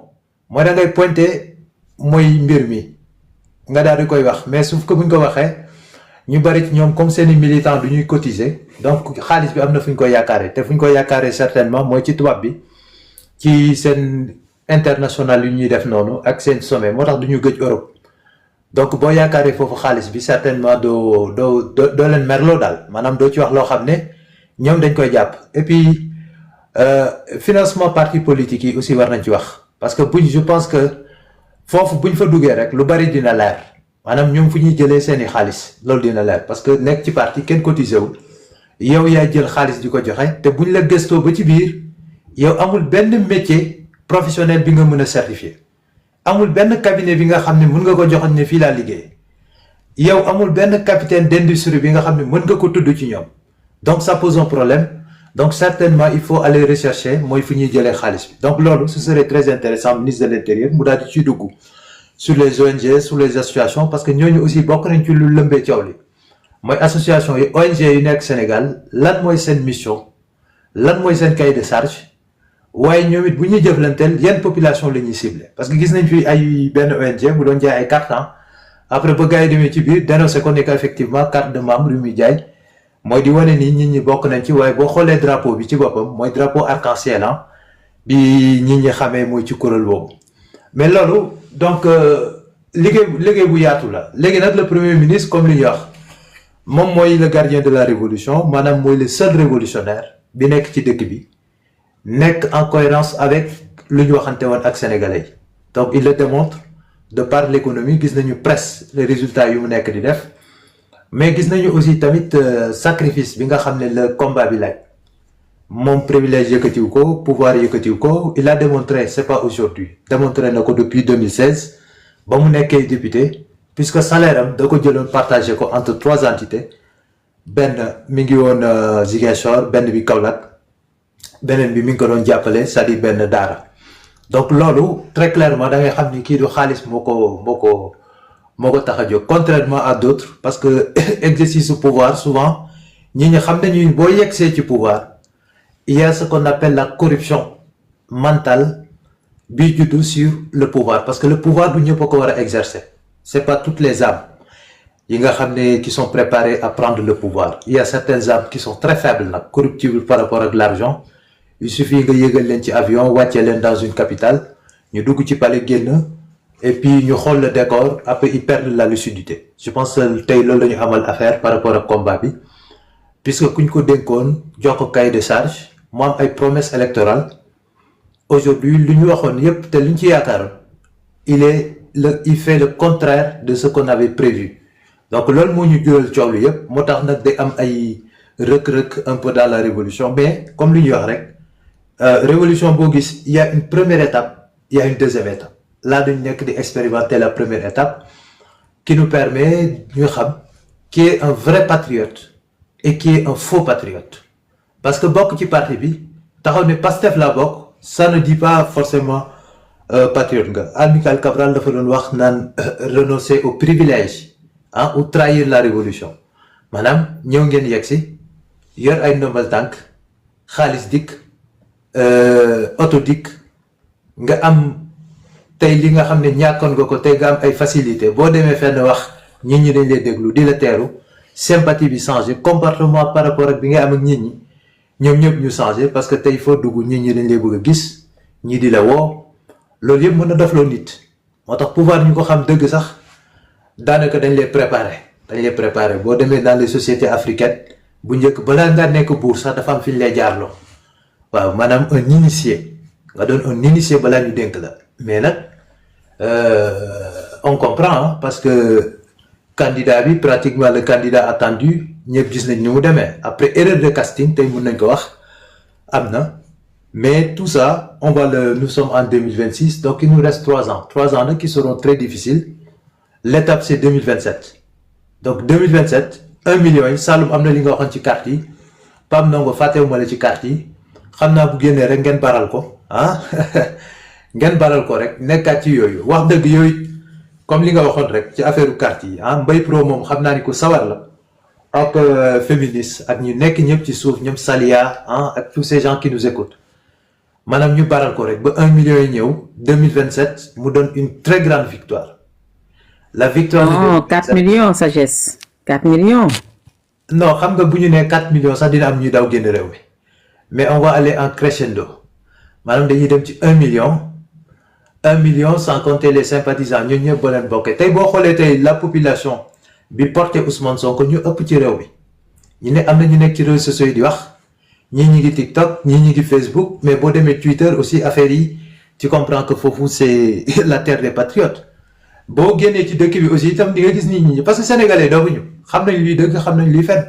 mooy da ngay pointer mooy mbir mi nga daal di koy wax mais sauf que buñ ko waxee ñu bari ci ñoom comme seeni militants du ñuy cotiser donc xaalis bi am na fu ñu koy yaakaaree te fu ñu koy yaakaaree certainement mooy ci tubaab bi ci seen international yu ñuy def noonu ak seen sommet moo tax du ñu gëj Europe donc boo yaakaaree foofu xaalis bi certainement doo leen merloo daal maanaam doo ci wax loo xam ne ñoom dañ koy jàpp et puis financement parti politique yi aussi war nañ ci wax parce que je pense que foofu buñ fa duggee rek lu bari dina leer maanaam ñoom fu ñuy jëlee seeni xaalis loolu dina leer parce que nekk ci parti kenn cotisé wul yow yaa jël xaalis di ko joxe te buñ la gëstoo ba ci biir yow amul benn métier professionnel bi nga mën a certifié amul benn cabinet bi nga xam ne mën nga ko joxoon ne fii laa liggéey yow amul benn capitaine d'industrie bi nga xam ne mën nga ko tudd ci ñoom donc ça pose un problème donc certainement il faut aller rechercher mooy fu ñuy jëlee xaalis bi donc loolu ce serait très intéressant ministre de l'intérieur mu daal di ciy dugg sur les ONG sur les associations parce que ñooñu aussi bokk nañ ci lu lëmbee coow li mooy association yi ONG yu nekk Sénégal lan mooy seen mission lan mooy seen cahier de charge waaye ñoom it bu ñuy jëflanteel yan population la ñuy ciblé parce que gis nañ fi ay benn ONG bu doon jaay ay cartes après ba gars yi demee ci biir dénoncé ko ne que effectivement carte de membre yu muy jaay mooy di wane ni nit ñi bokk nañ ci waaye boo xoolee drapeau bi ci boppam mooy drapeau arc-en-ciel bi nit ñi xamee mooy ci kuréel boobu mais loolu donc liggéey bu yaatu la léegi nag le premier ministre comme li ñuy wax moom mooy le gardien de la révolution maanaam mooy le seul révolutionnaire bi nekk ci dëkk bi nekk en cohérence avec lu ñu waxante woon ak sénégalais yi donc il le démontre de par l'économie gis nañu presque les résultats yu mu nekk di def mais gis nañu aussi tamit sacrifice bi nga xam ne le combat bi laaj moom privilège yëkkatiw ko pouvoir yëkkatiw ko il a démontré c'est pas aujourd'hui démontré na ko depuis 2016 ba mu nekkee député puisque salaire am da ko jëloon partagé ko entre 3 entités benn mi ngi woon Ziguinchor benn bi Kaolack beneen bi mi ngi ko doon jàppale c'est-à-dire benn daara donc loolu très clairement da ngay xam ni kii du xaalis moo ko tax a jóg contrairement à d'autres parce que exercice du pouvoir souvent ñi xam nañu boo yegsee ci pouvoir il y a ce qu'on appelle la corruption mentale bi juddu sur le pouvoir parce que le pouvoir du ñëpp ko war a exercer c'est pas toutes les âmes yi nga xam ne qui sont préparées à prendre le pouvoir il y a certaines âmes qui sont très faibles nag corruptibles par rapport ak l'argent il suffit nga yégal leen ci avion wàccee leen dans une capitale ñu dugg ci palais génn et puis ñu xool le décor après ils perdent la lucidité je pense que tey loolu la ñu amal affaire par rapport ak combat bi puisque kuñ ko dénkoon jox ko cahier de charge mu am ay promesses électorales aujourd'hui lu ñu waxoon yépp te lu ñu ci yaakaaroon il fait le contraire de ce qu'on avait prévu donc loolu moo ñu jural coow lu yépp moo tax nag day am ay rëkk-rëkk un peu dans la révolution mais comme li ñuy wax rek révolution boo gis il y a une première étape il y a une deuxième étape là dañu nekk di expérimenter la première étape qui nous permet ñu xam qui est un vrai patriote et qui est un faux patriote parce que bokk ci parti bi taxaw ne Pastef la bokk ça ne dit pas forcément patriote nga Amical Cabral dafa doon wax naan renoncer au privilège ou trahir la révolution maanaam ñëw ngeen yegg si yor ay ndombal tànk xaalis dikk oto dikk nga am tey li nga xam ne ñàkkoon nga ko tey nga am ay facilité boo demee fenn wax nit ñi dañ lay déglu di la teeru sympathie bi changé comportement par rapport ak bi nga am ak nit ñi ñoom ñëpp ñu changé parce que tey foo dugg nit ñi dañ lay bëgg a gis ñii di la woo loolu yëpp mën na def loo nit moo tax pouvoir ñu ko xam dëgg sax daanaka dañ lay préparer boo demee dans les sociétés africaines bu njëkk balaa ngaa nekk buur sax dafa am fi ñu lay jaarloo waaw maanaam un initié nga doon un initié balaa ñu dénk la mais nag on comprend parce que candidat bi pratiquement le candidat attendu ñëpp gis nañ ni mu demee après erreur de casting tey mën nañ ko wax am na mais tout ça nous sommes en 2026 donc il nous reste 3 ans nag qui seront très difficiles l'étape c'est 2027 donc 2027 1 million yi Saloum am na li nga waxoon ci carte yi Pam Ndongo fàttewuma la ci carte yi xam naa bu génnee rek ngeen baral ko ngeen baral ko rek nekkaat ci yooyu wax dëgg yooyu comme li nga waxoon rek ci affaire carte yi Mbaye Pro moom xam naa ni ko sawar la ak féministe ak ñu nekk ñëpp ci suuf ñoom Salia ak tous ces gens qui nous écoutent maanaam ñu baral ko rek ba 1 million yi ñëw 2027 mu donne une très grande victoire. La victoire. Non, 4 millions sagesse 4 millions. non xam nga bu ñu nee 4 millions sax dina am ñuy daw génn réew mi mais on va aller en crescendo maanaam dañuy dem ci 1 million sans compter les sympathisants ñun ñëpp boo leen bokkee tey boo xoolee tey la population bi porté Ousmane Sonko ñu ëpp ci réew mi ñu ne am na ñu nekk ci réseaux sociaux yi di wax ñii ñi ngi TikTok ñii ñi ngi Facebook mais boo demee Twitter aussi affaire yi tu comprends que foofu c'est la terre des patriotes boo génnee ci dëkk bi aussi itam di nga gis nit ñi parce que sénégalais dooguñu xam nañ luy dëgg xam nañ luy fen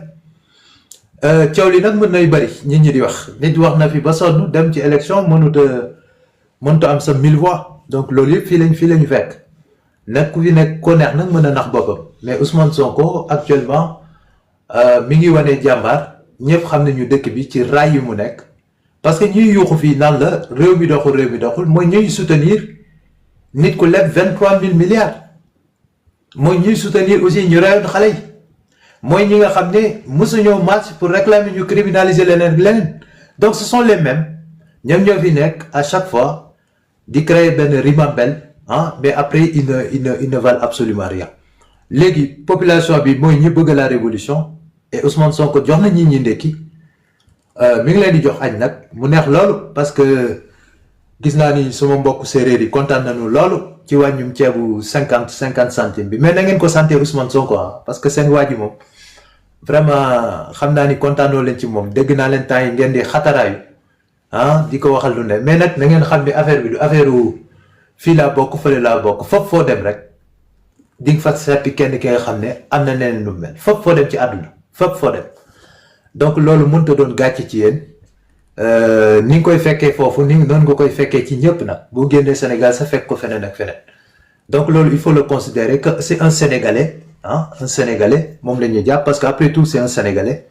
coow li nag mën nay bari nit ñi di wax nit wax na fi ba sonn dem ci élection mënut a am sa 1000 voix donc loolu yëpp fii lañu fekk nag ku fi nekk ko neex nag mën a nax boppam mais Ousmane Sonko actuellement mi ngi wane jàmbaar ñëpp xam nañu dëkk bi ci raay yi mu nekk parce que ñuy yuuxu fii naan la réew mi doxul mooy ñuy soutenir nit ku leb 23 000 milliards mooy ñuy soutenir aussi ñu reyoon xale yi mooy ñi nga xam ne mësuñoo marche pour réclamer ñu criminaliser leneen donc ce sont les mêmes ñoom ñoo fi nekk à chaque fois di créer benn ribambelle mais après ils ne valent absolument rien léegi population bi mooy ñi bëgg la révolution et Ousmane Sonko jox na ñi ndekki mi ngi leen di jox añ nag mu neex loolu parce que gis naa ni sama mbokk séeréer yi kontaan nañu loolu ci wàññum ceebu 50 centimes bi mais na ngeen ko santé Ousmane Sonko parce que seen waa ji moom vraiment xam naa ni kontaanoo leen ci moom dégg naa leen temps yi ngeen di xataraayu di ko waxal lu ne mais nag na ngeen xam ni affaire bi du affaire fii laa bokk fële laa bokk fopp foo dem rek di nga fa seppi kenn ki nga xam ne am na neneen lu mel fopp foo dem ci àdduna fopp foo dem donc loolu mënut a doon gàcce ci yéen ni nga koy fekkee foofu ni noonu nga koy fekkee ci ñëpp nag boo génnee Sénégal sa fekk ko feneen ak feneen donc loolu il faut le considérer que c'est un Sénégalais un Sénégalais moom la ñuy jàpp parce que après tout c'est un Sénégalais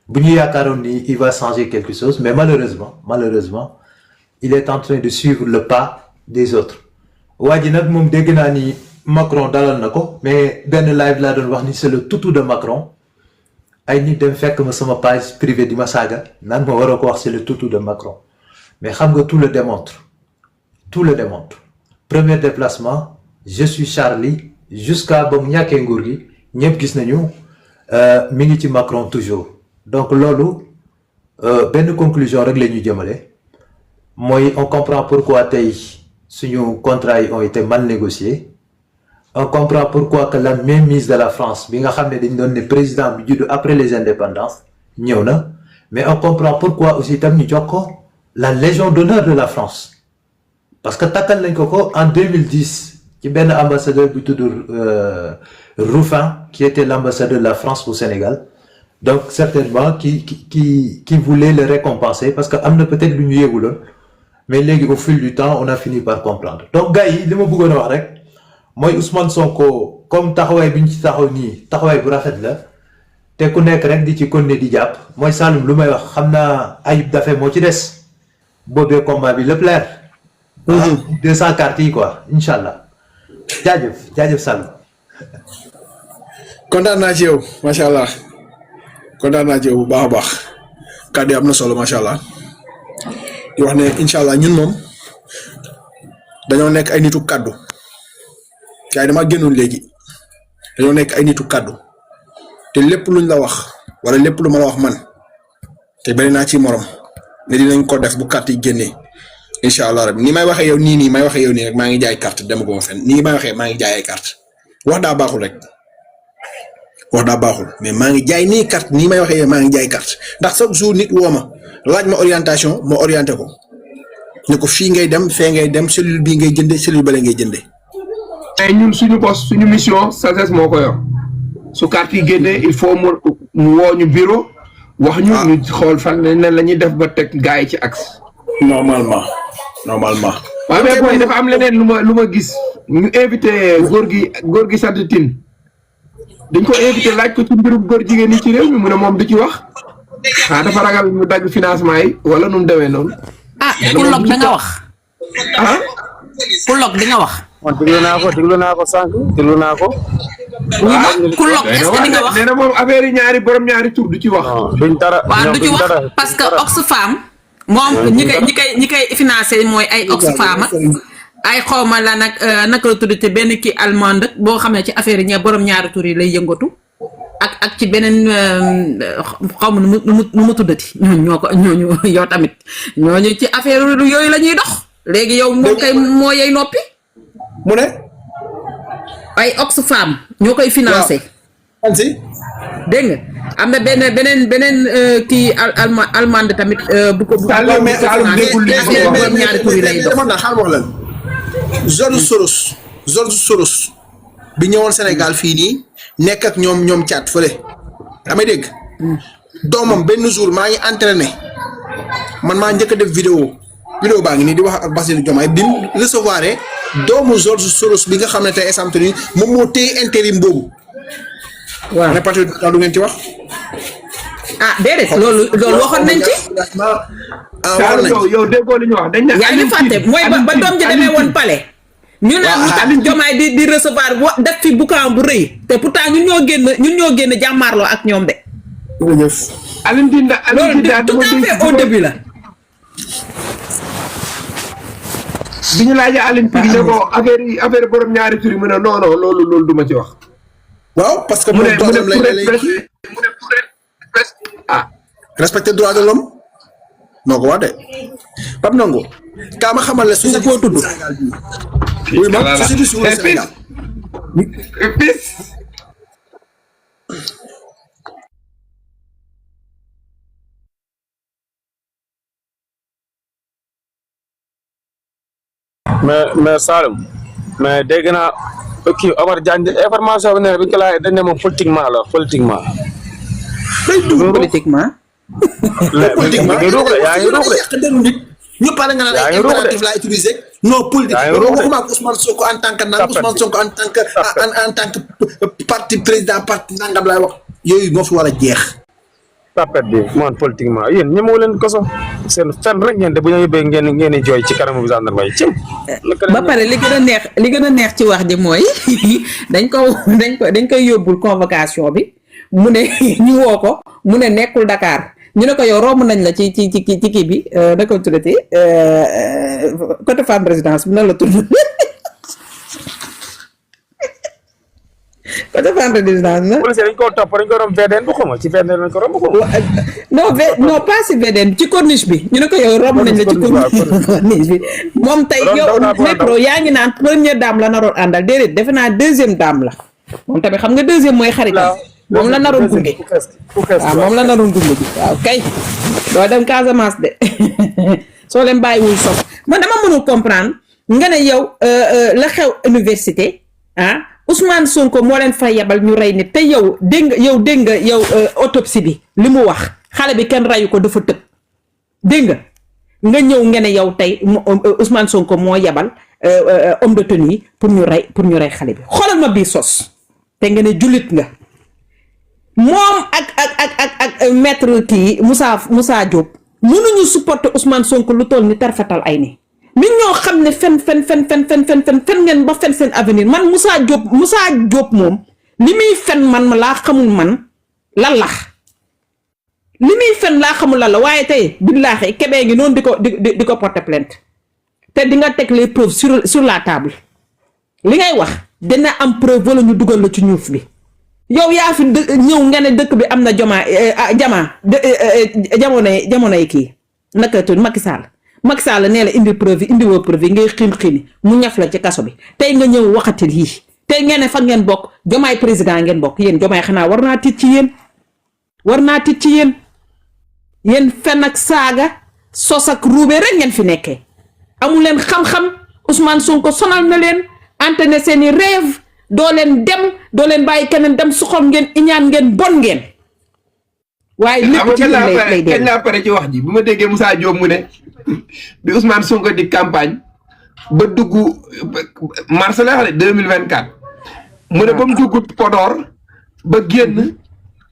bu ñu yaakaaroon ni il va changer quelque chose mais malheureusement il est en train de suivre le pas des autres waa ji nag moom dégg naa ni Macron dalal na ko mais benn live laa doon wax ni c'est le toutou de Macron ay nit dem fekk ma sama page privée di ma saaga naan ma waroo ko wax c'est le toutou de Macron mais xam nga tout le démontre tout le démontre. Premier déplacement, je suis Charlie, jusqu'à ba mu ñàkkee nguur gi ñëpp gis nañu mi ngi ci Macron toujours. Donc loolu benn conclusion rek la ñuy jëmale mooy on comprend pourquoi tey suñu contrats yi ont été mal négociés. On comprend pourquoi que la mainmise de la France bi nga xam ne dañ doon ne président bi juddu après les indépendances ñëw na, mais on comprend pourquoi aussi tam ñu jox ko la Légion d'honneur de la France parce que takkal nañ ko en 2010 ci benn ambassadeur bu tudd Ruffin qui était l'ambassadeur de la France au Sénégal, donc certainement qui voulait le récompenser parce que am na peut-être lu ñu yéeguloon, mais léegi au fil du temps on a fini par comprendre. Donc gars yi li ma bëggoon a wax rek mooy Ousmane Sonko comme taxawaay bi ñu ci taxaw nii taxawaay bu rafet la te ku nekk rek di ci continuer di jàpp mooy Saloum lu may wax xam naa Ayib Daffé moo ci des boobee combat bi lépp leer. 200 cartes yi quoi incha allah jaajëf Saloum. kontaan naa ci yow macha allah kontaan naa ci yow bu baax a baax kàddu yi am na solo macha allah di wax ne incha allah ñun moom dañoo nekk ay nitu kàddu. kay dama génnoon léegi dañoo nekk ay nitu kàddu te lépp luñ la wax wala lépp lu ma la wax man te bari naa ci morom ne dinañ ko def bu carte yi génnee incha allah rabbi ni may waxee yow nii may waxee yow nii rek maa ngi jaay carte dem ko ma fenn nii may waxee maa ngi jaay ay carte wax daa baaxul rek wax daa baaxul mais maa ngi jaay nii carte nii may waxee yow maa ngi jaay carte ndax chaque jour nit woo ma laaj ma orientation ma orienté ko ne ko fii ngay dem fee ngay dem cellule bii ngay jënde cellule bale ngay jënde mais ñun suñu boss suñu mission sagesse moo ko yor su carte yi génnee il faut mu woo ñu bureau wax ñu ñu xool fan la ñuy def ba teg gars yi ci axe. normalement. waaw mais booy dafa am leneen lu ma gis ñu invité góor gi sant Tine dañ ko invité laaj ko ci mbirum góor jigéen ñi ci réew mi mu ne moom du ci wax dafa ragal ñu dagg financement yi wala nu mu demee noonu. Kulok da nga wax. Kulok di nga wax. man déglu naa ko sànq déglu naa ko. Kulok est-ce que di nga wax nee na moom affaire yi ñaari tur du ci wax. duñ dara waaw du ci wax parce que Oxfam moom ñi koy financé mooy ay Oxfam ak ay xawma la nag naka la tudd te benn kii allemande boo xam ne ci affaire yi borom ñaari tur yi lay yëngatu ak ci beneen xaw ma nu mu tuddati ñooñu yow tamit ñooñu ci affaire yooyu la ñuy dox léegi yow moom kay moo yey noppi. mu ne. ay Oxfam ñoo koy financé. waaw si. dégg nga am na beneen kii allemande tamit bu ko. ñaari tur yi lay dox. xaaral wax leen George Soros bi ñëwoon Sénégal fii nii nekk ak ñoom caat fële damay dégg. doomam benn jour maa ngi entraîné man maa njëkk a def vidéo baa ngi nii di wax ak Bassirou Diomaye bi mu recevoir doomu George Soros bi nga xam ne tey exemple ni moom moo téye intérim boobu. waaw mais peut-être du ngeen ci wax. déedéet loolu waxoon nañ ci. waxoon nañ ci yow déggoo li ñu wax dañ ne. yaa ngi fàtte mooy ba doom ji demee woon palais. ñu naan lu tax Diomaye di recevoir def fi boucan bu rëy te pourtant ñun ñoo génn jàmmaarloo ak ñoom de. jërëjëf. Alioune Tine loolu tout à fait au début la. bi ñu laajee Alioune Tine ne ko affaire borom ñaari tur yi mu ne non loolu du ma ci wax. waaw parce que mu ne respecter droit de l'homme noo ko wax de Pape Ndongo kaa ma xamal la société koo tudd oui ma société sur le Sénégal mais Saloum mais dégg naa kii Omar Diagne information bi ne bi ñu ko laajee dañ ne moom politiquement la politiquement. day dugg politiquement. politiquement yaa ngi ruux de. ñu pare nga naan ay impératif laa utilisé non politique waxuma ak Ousmane Sonko en tant que nangam Ousmane Sonko en tant que parti président parti nangam laay wax yooyu moo fi war a jeex. tapet bi man politiquement yéen ñemewu leen koso seen fen rek ngeen de bu ñu yóbbee ngeen di jooy ci kanamu gendarmerie ci ba pare li gën a neex ci wax ji mooy dañ koy yóbbul convocation bi mu ne ñu woo ko mu ne nekkul Dakar ñu ne ko yow romb nañ la ci kii bi naka la tuddati côté femme présidence bi nan la tudd côté femme présidence na. policier dañ koo topp dañ ko romb VDN bu xuma ci VDN lañ ko romb ko. non pas si VDN ci corniche bi ñu ne ko yow romb nañ la ci corniche bi moom tey yow métro yaa ngi naan première dame la naroon àndal déedéet defe naa deuxième dame la moom tamit xam nga deuxième mooy xaritam moom la naroon gunge waaw moom la naroon gunge bi waaw kay doo dem Casamance de soo leen bàyyiwul sof man dama mënul comprendre nga ne yow la xew université ah Ousmane Sonko moo leen fa yebal ñu rey nit te yow dégg nga yow autopsie bi li mu wax xale bi kenn reyu ko dafa tëb dégg nga ñëw nga ne yow tey Ousmane Sonko moo yebal homme de tenue yi pour ñu rey xale bi xoolal ma bii sos te nga ne jullit nga moom ak maître kii Moussa Diop mënuñu supporter Ousmane Sonko lu toll ni tarfatal ay ni min ñoo xam ne fen ngeen ba fen seen avenir man Moussa Diop moom li muy fen man laa xamul man lan la li muy fen laa xamul lan la waaye tey billaahi kebee ngi noonu di ko porter plainte te di nga teg les preuves sur la table li ngay wax dina am preuve wala ñu dugal la ci ñuuf bi yow yaa fi ñëw nga ne dëkk bi am na jamonoy kii naka tudd Macky Sall nee la indi preuve indi woo preuve yi ngay xiin mu ñaf la ci kaso bi tey nga ñëw waxatil yii tey ngeen ne fa ngeen bokk Diomaye président ngeen bokk yéen Diomaye xanaa war naa tiit ci yéen yéen fen ak saaga sos ak ruube rek ngeen fi nekkee amu leen xam-xam Ousmane Sonko sonal na leen antenne seeni rêve doo leen dem doo leen bàyyi keneen dem soxor ngeen iñaan ngeen bon ngeen waaye lépp ci lay kañ laa pare ci wax ji bu ma déggee Moussa Diop mu ne bi Ousmane Sonko di campagne ba dugg mars la xam ne 2024 mu ne ba mu dugg Podor ba génn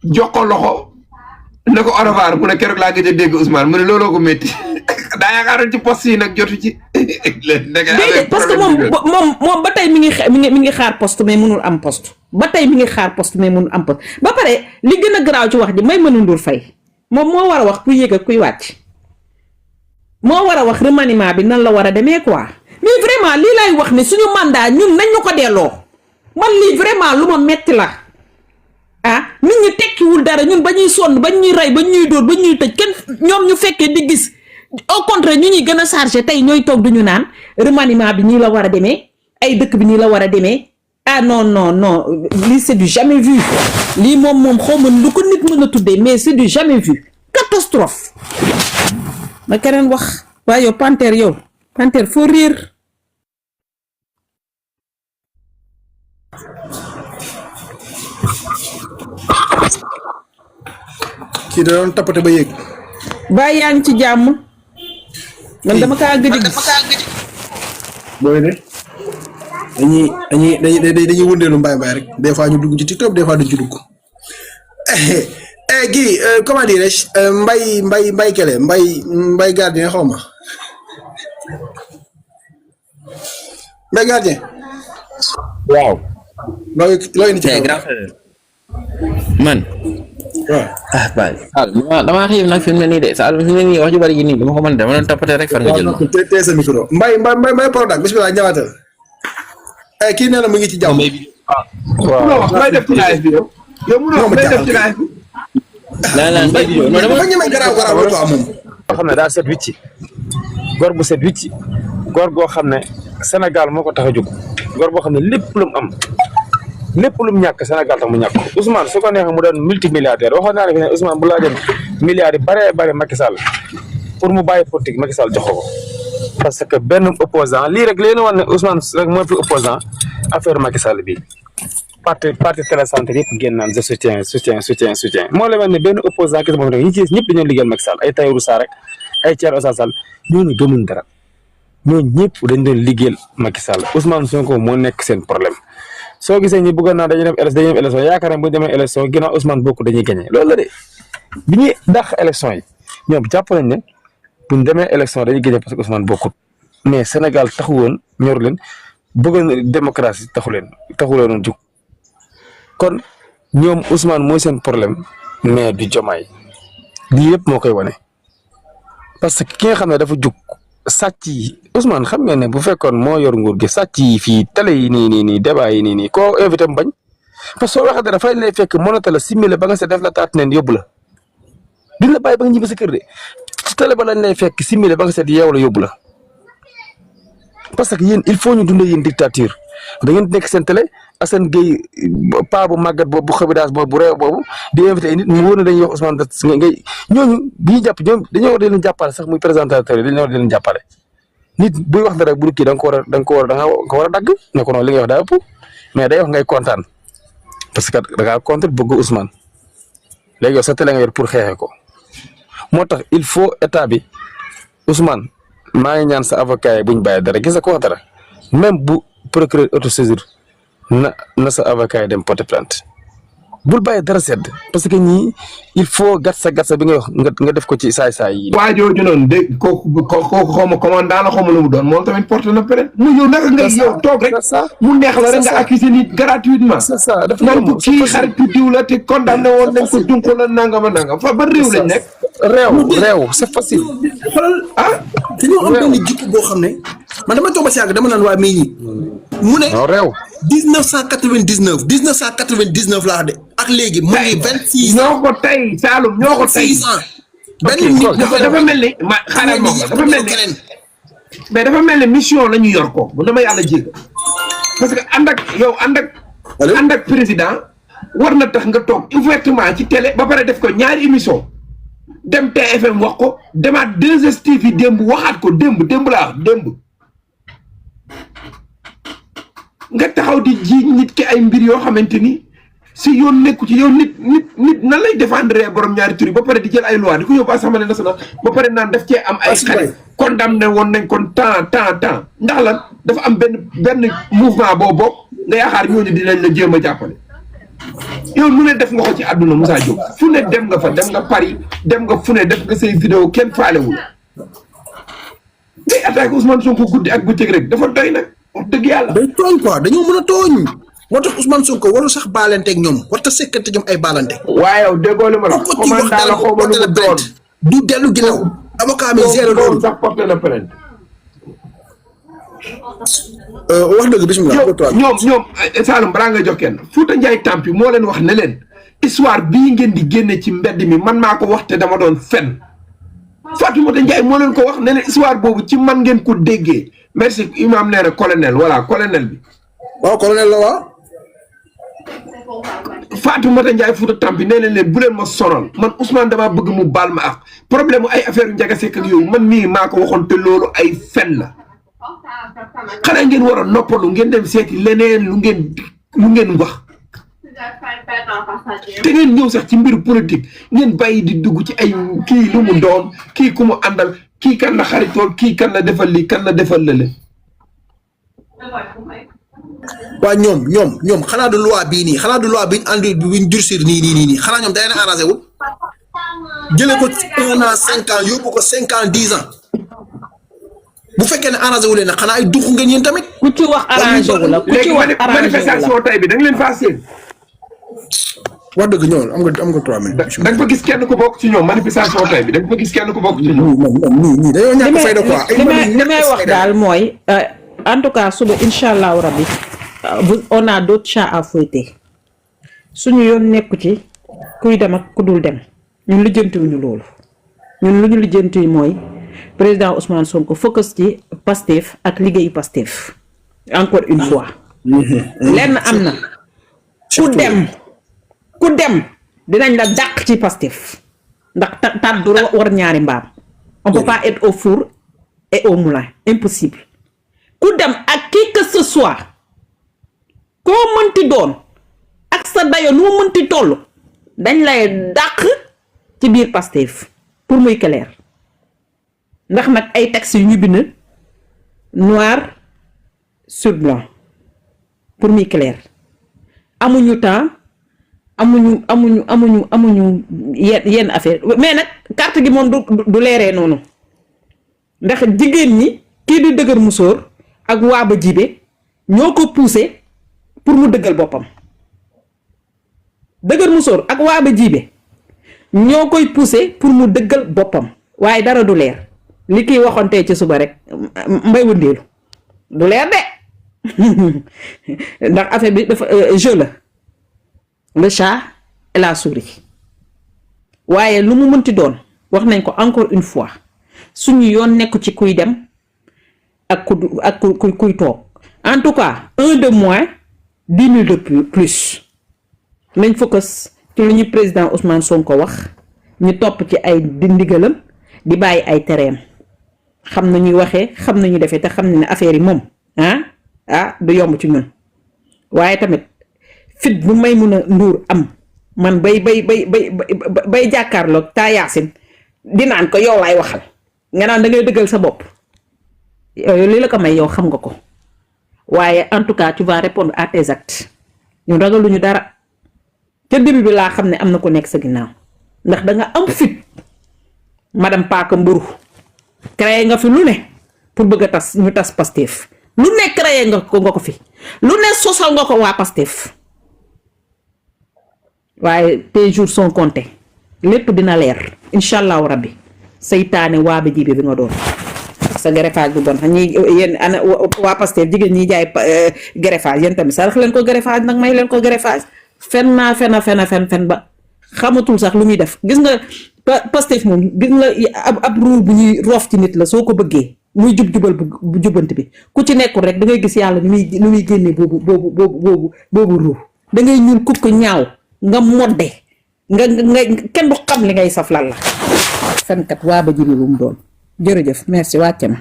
jox ko loxo ne ko au revoir mu ne keroog laa gëj a dégg Ousmane mu ne looloo ko métti daa yaakaaroon ci poste yi nag jotu ci. déedéet parce que moom ba tey mi ngi xaar poste mais mënul am poste ba tey mi ngi xaar poste mais mënul am poste ba pare li gën a garaaw ci wax ji may mën a ndur fay moom moo war a wax kuy yëg ak kuy wàcc moo war a wax remaniement bi nan la war a demee quoi mais vraiment lii lay wax ne suñu mandat ñun nañ ñu ko delloo man lii vraiment lu ma metti la ah nit ñi tekkiwul dara ñun ba ñuy sonn ba ñuy rey ba ñuy dóor ba ñuy tëj kenn ñoom ñu fekkee di gis au contraire ñu ñuy gën a chargé tey ñooy toog duñu naan remaniement bi nii la war a demee ay dëkk bi nii la war a demee ah non lii c'est du jamais vu lii moom xaw ma lu ko nit mën a tuddee mais c'est du jamais vu catastrophe ma keneen wax waaye yow Panthère foo réer kii da doon tappate ba yéeg bàyyi yaa ngi ci jàmm man dama kaa gëj a gis booy ne dañuy wëndeelu mbaay rek des fois ñu dugg ci TikTok des fois duñ ci dugg kii comment dirais-je mbay kele mbay gardien xaw ma mbay gardien waaw looy indi ci grand frère man waaw baay damaa xiif nag fi mu ne nii de Saalum fi mu ne nii wax ju bari ji nii dama ko mën dama doon toppatee rek far nga jël ma tey sa micro mbay Prodac bismillah ñëwaatal kii nee na mu ngi ci jàmm waaw wax may def ci live bi yow mënoo may def ci live bi naan mbay vidéo non dama ñemee garaaw la ko am moom boo xam ne daa set wicci góor bu set wicci góor goo xam ne Sénégal moo ko tax a jóg góor boo xam ne lépp lu mu am lépp lu mu ñàkk Sénégal tax mu ñàkk Ousmane su ko neexee mu doon multimilliardaire waxoon naa ne fi ne Ousmane bu laajoon milliards yi bare Macky Sall pour mu bàyyi politique Macky Sall jox ko parce que benn opposant lii rek leen wan ne Ousmane rek moo fi opposant affaire Macky Sall bi parti télécentre yëpp génn naan je soutien moo la mel ne benn opposant kese moom rek ñi ci ñëpp dañoo liggéeyal Macky Sall ay Tahirou Sarr rek ay Thierno Alassane Sall ñooñu gëmuñ dara ñooñu ñëpp dañ doon liggéeyal Macky Sall Ousmane Sonko moo nekk seen problème soo gisee ñi bëggoon naa dañuy dem élection yaakaar ne bu ñu demee élection ginnaaw Ousmane bokk dañuy gagné loolu la de bi ñuy dàq élection yi ñoom jàpp nañ ne bu ñu demee élection dañuy gagné parce que Ousmane bokkut mais Sénégal taxu woon ñor leen bëggoon démocratie taxu leen jug kon ñoom Ousmane mooy seen problème mais du Diomaye lii yëpp moo koy wane parce que ki nga xam ne dafa jug sàcc yi Ousmane xam ngeen ne bu fekkoon moo yor nguur gi sàcc yi fii télé yi nii débat yi nii koo invité mu bañ parce que soo waxee dara fay lay fekk mënata la simile ba nga se def la taat neen yóbbu la duñ la bàyyi ba nga ñibbi sa kër de ci télé ba lañ lay fekk simile ba nga set yeew la yóbbu la parce que yéen il faut ñu dundee yéen dictature da ngeen nekk seen télé Assane Gueye paa bu màggat boobu bu xabidaas boobu bu réew boobu di invité ay nit mu wóor na dañuy wax Ousmane ngay ñooñu bi ñu jàpp ñoom dañoo war di leen jàppale sax muy présentateur yi dañoo war di leen jàppale nit buy wax dara bu kii da nga ko war a dagg ne ko noonu li ngay wax daa ëpp mais day wax ngay kontaan parce que da ngaa contre bëgg Ousmane léegi yow sa télé nga yor pour xeexee ko moo tax il faut état bi Ousmane maa ngi ñaan sa avocat yi buñ bàyyi dara gis nga ko wax dara même bu procureur autosaisir na sa avocat yi dem porter plainte bul bàyyi dara sedd parce que ñii il faut gatsa bi ngay wax nga def ko ci saay yi. waa jooju noonu de kooku xaw ma commandant la xaw ma lu mu doon moom tamit porte na plainte mu yow naka ngay yow toog rek mu neex la rek nga accuser nit gratuitement. c'est ça dafa naan ko kii xaritu diw la te condamné woon nañ ko dunko la nangama nangam fa ba réew lañ nekk. réew c'est facile. xoolal dañoo am benn jikko boo xam ne man dama toog ba si yàgg dama naan waa mii ñi mu ne réew 1999 laa de ak léegi mu ngi 26 ñoo ko tey Saloum ñoo ko tey. 26 ans. benn ok nit dafa mel ni xaaral moom dafa mel ni mais dafa mel ni mission la ñu yor ko bu dama yàlla jégg parce que ànd ak président war na tax nga toog ouvertement ci télé ba pare def ko ñaari émission dem TFM wax ko demaat 2STV démb waxaat ko démb laa wax démb nga taxaw di jiiñ nit ki ay mbir yoo xamante ni si yoon nekku ci yow nit nan lay défendre borom ñaari tur yi ba pare di jël ay loi di ko yóbbu assemblée nationale ba pare naan daf cee am ay xarit condamné woon nañ kon temps ndax lan dafa am benn mouvement boo bokk nga yaakaar ñooñu dinañ la jéem a jàppale yow lu ne def nga ko ci àdduna Moussa Diop fu ne dem nga fa dem nga Paris dem nga fu ne def nga say vidéo kenn faalewul ngay attaqué Ousmane Sonko guddi ak bëccëg rek dafa doy nag wax dëgg yàlla. day tooñ quoi dañoo mën a tooñ moo tax Ousmane Sonko warul sax baalante ak ñoom war ta sekkante ñoom ay baalante. waaye yow déggoo li ma la commandant la xaw ma lu mu doon du dellu ginnaaw avocat mi zéro loolu sax porté na plainte. wax dëgg bismillah. ñoom Saloum balaa nga jox kenn Fouta Ndiaye Tampi moo leen wax ne leen histoire bii ngeen di génne ci mbedd mi man maa ko wax te dama doon fen Fatoumata Ndiaye moo leen ko wax ne leen histoire boobu ci man ngeen ko déggee merci imam nee na colonel voilà colonel bi. waaw colonel la waaw. Fatoumata Ndiaye Fouta Tampi nee leen bu leen ma sonal man Ousmane damaa bëgg mu baal ma ak problème mu ay affaire yu Ndiaga Seck ak yooyu man mii maa ko waxoon te loolu ay fen la. xanaa ngeen war a noppalu ngeen dem seeti leneen lu ngeen wax te ngeen ñëw sax ci mbiru politique ngeen bàyyi di dugg ci ay kii lu mu doon kii ku mu àndal kii kan la xaritool kii kan la defal lii kan la defal lële. waa ñoom xanaa du loi bii nii xanaa du loi bi ñu andi bi ñu durcir nii xanaa ñoom day na arrangé wul jëlee ko 1 an 5 ans yóbbu ko 5 ans 10 ans. bu fekkee ne arrangé wu leen nag xanaa ay dux ngeen yéen tamit. ku ci wax arrangé wu la ku ci wax arrangé wu la manifestation tey bi da nga leen faa séen. wax dëgg ñëwal am nga 3 minutes. da nga fa gis kenn ku bokk ci ñoom manifestation tey bi da nga fa gis kenn ku bokk ci ñoom. ñii dañoo ñàkk fayda quoi. li may wax daal mooy en tout cas suba incha allahu rabbi on a d'autres chats à fouetter suñu yoon nekku ci kuy dem ak ku dul dem ñun lijjantiwuñu loolu ñun lu ñu lijjanti mooy. président Ousmane Sonko focus ci Pastef ak liggéeyu Pastef encore une fois lenn am na ku dem dinañ la dàq ci Pastef ndax tat du war ñaari mbaam on peut pas être au four et au moulin impossible ku dem ak qui que ce soit koo mënti doon ak sa dayo nu mu mënti toll dañ lay dàq ci biir Pastef pour muy clair ndax nag ay textes yu ñu bind noir sur blanc pour muy clair amuñu temps amuñu yenn affaire mais nag carte gi moom du leeree noonu ndax jigéen ñi kii di dëgër musóor ak waaba jibe ñoo ko poussé pour mu dëggal boppam dëgër musóor ak waaba jibe ñoo koy pousser pour mu dëggal boppam waaye dara du leer li kiy waxoon tey ci suba rek mbay wëndeelu du leer de ndax affaire bi dafa jeu la le chat et la souris waaye lu mu mënti doon wax nañ ko encore une fois suñu yoon nekku ci kuy dem ak kuy toog en tout cas 1 de moins 10 000 de plus nañ focus ci lu ñu président Ousmane Sonko wax ñu topp ci ay ndigalam di bàyyi ay tereem xam na ñuy waxee xam nañu defee te xam ne affaire yi moom du yomb ci ñun waaye tamit fit bu may mun a nduur am man bay jàkkaarloog taa yaasin dinaan ko yow laay waxal nga naan da ngay dëggal sa bopp li la ko may yow xam nga ko waaye en tout cas tu vas répondre à tes actes ñun ragaluñu dara ca début bi laa xam ne am na ko nekk sa ginnaaw ndax da nga am fit madame Paaka Mburu créé nga fi lu ne pour bëgg a tas ñu tas Pastef lu ne créé nga ko fi lu ne sosal nga ko waa Pastef waaye tes jours sont comptés lépp dina leer incha allahu rabbi seytaane waa ba jibe bi nga doon sa greffage bu bon ñi yéen ana waa Pastef jigéen ñi jaay greffage yéen tamit sarax leen ko greffage nag may leen ko greffage fen ba xamatul sax lu muy def gis nga Pastef moom gis nga ab ruu bu ñuy roof ci nit la soo ko bëggee muy jubal bu jubbant bi ku ci nekkul rek da ngay gis yàlla ni muy génnee boobu ruu da ngay ñuul kukk ñaaw nga modde nga kenn du xam li ngay saf lan la fenkat waa ba jibi bu mu doon jërëjëf merci wàcce ma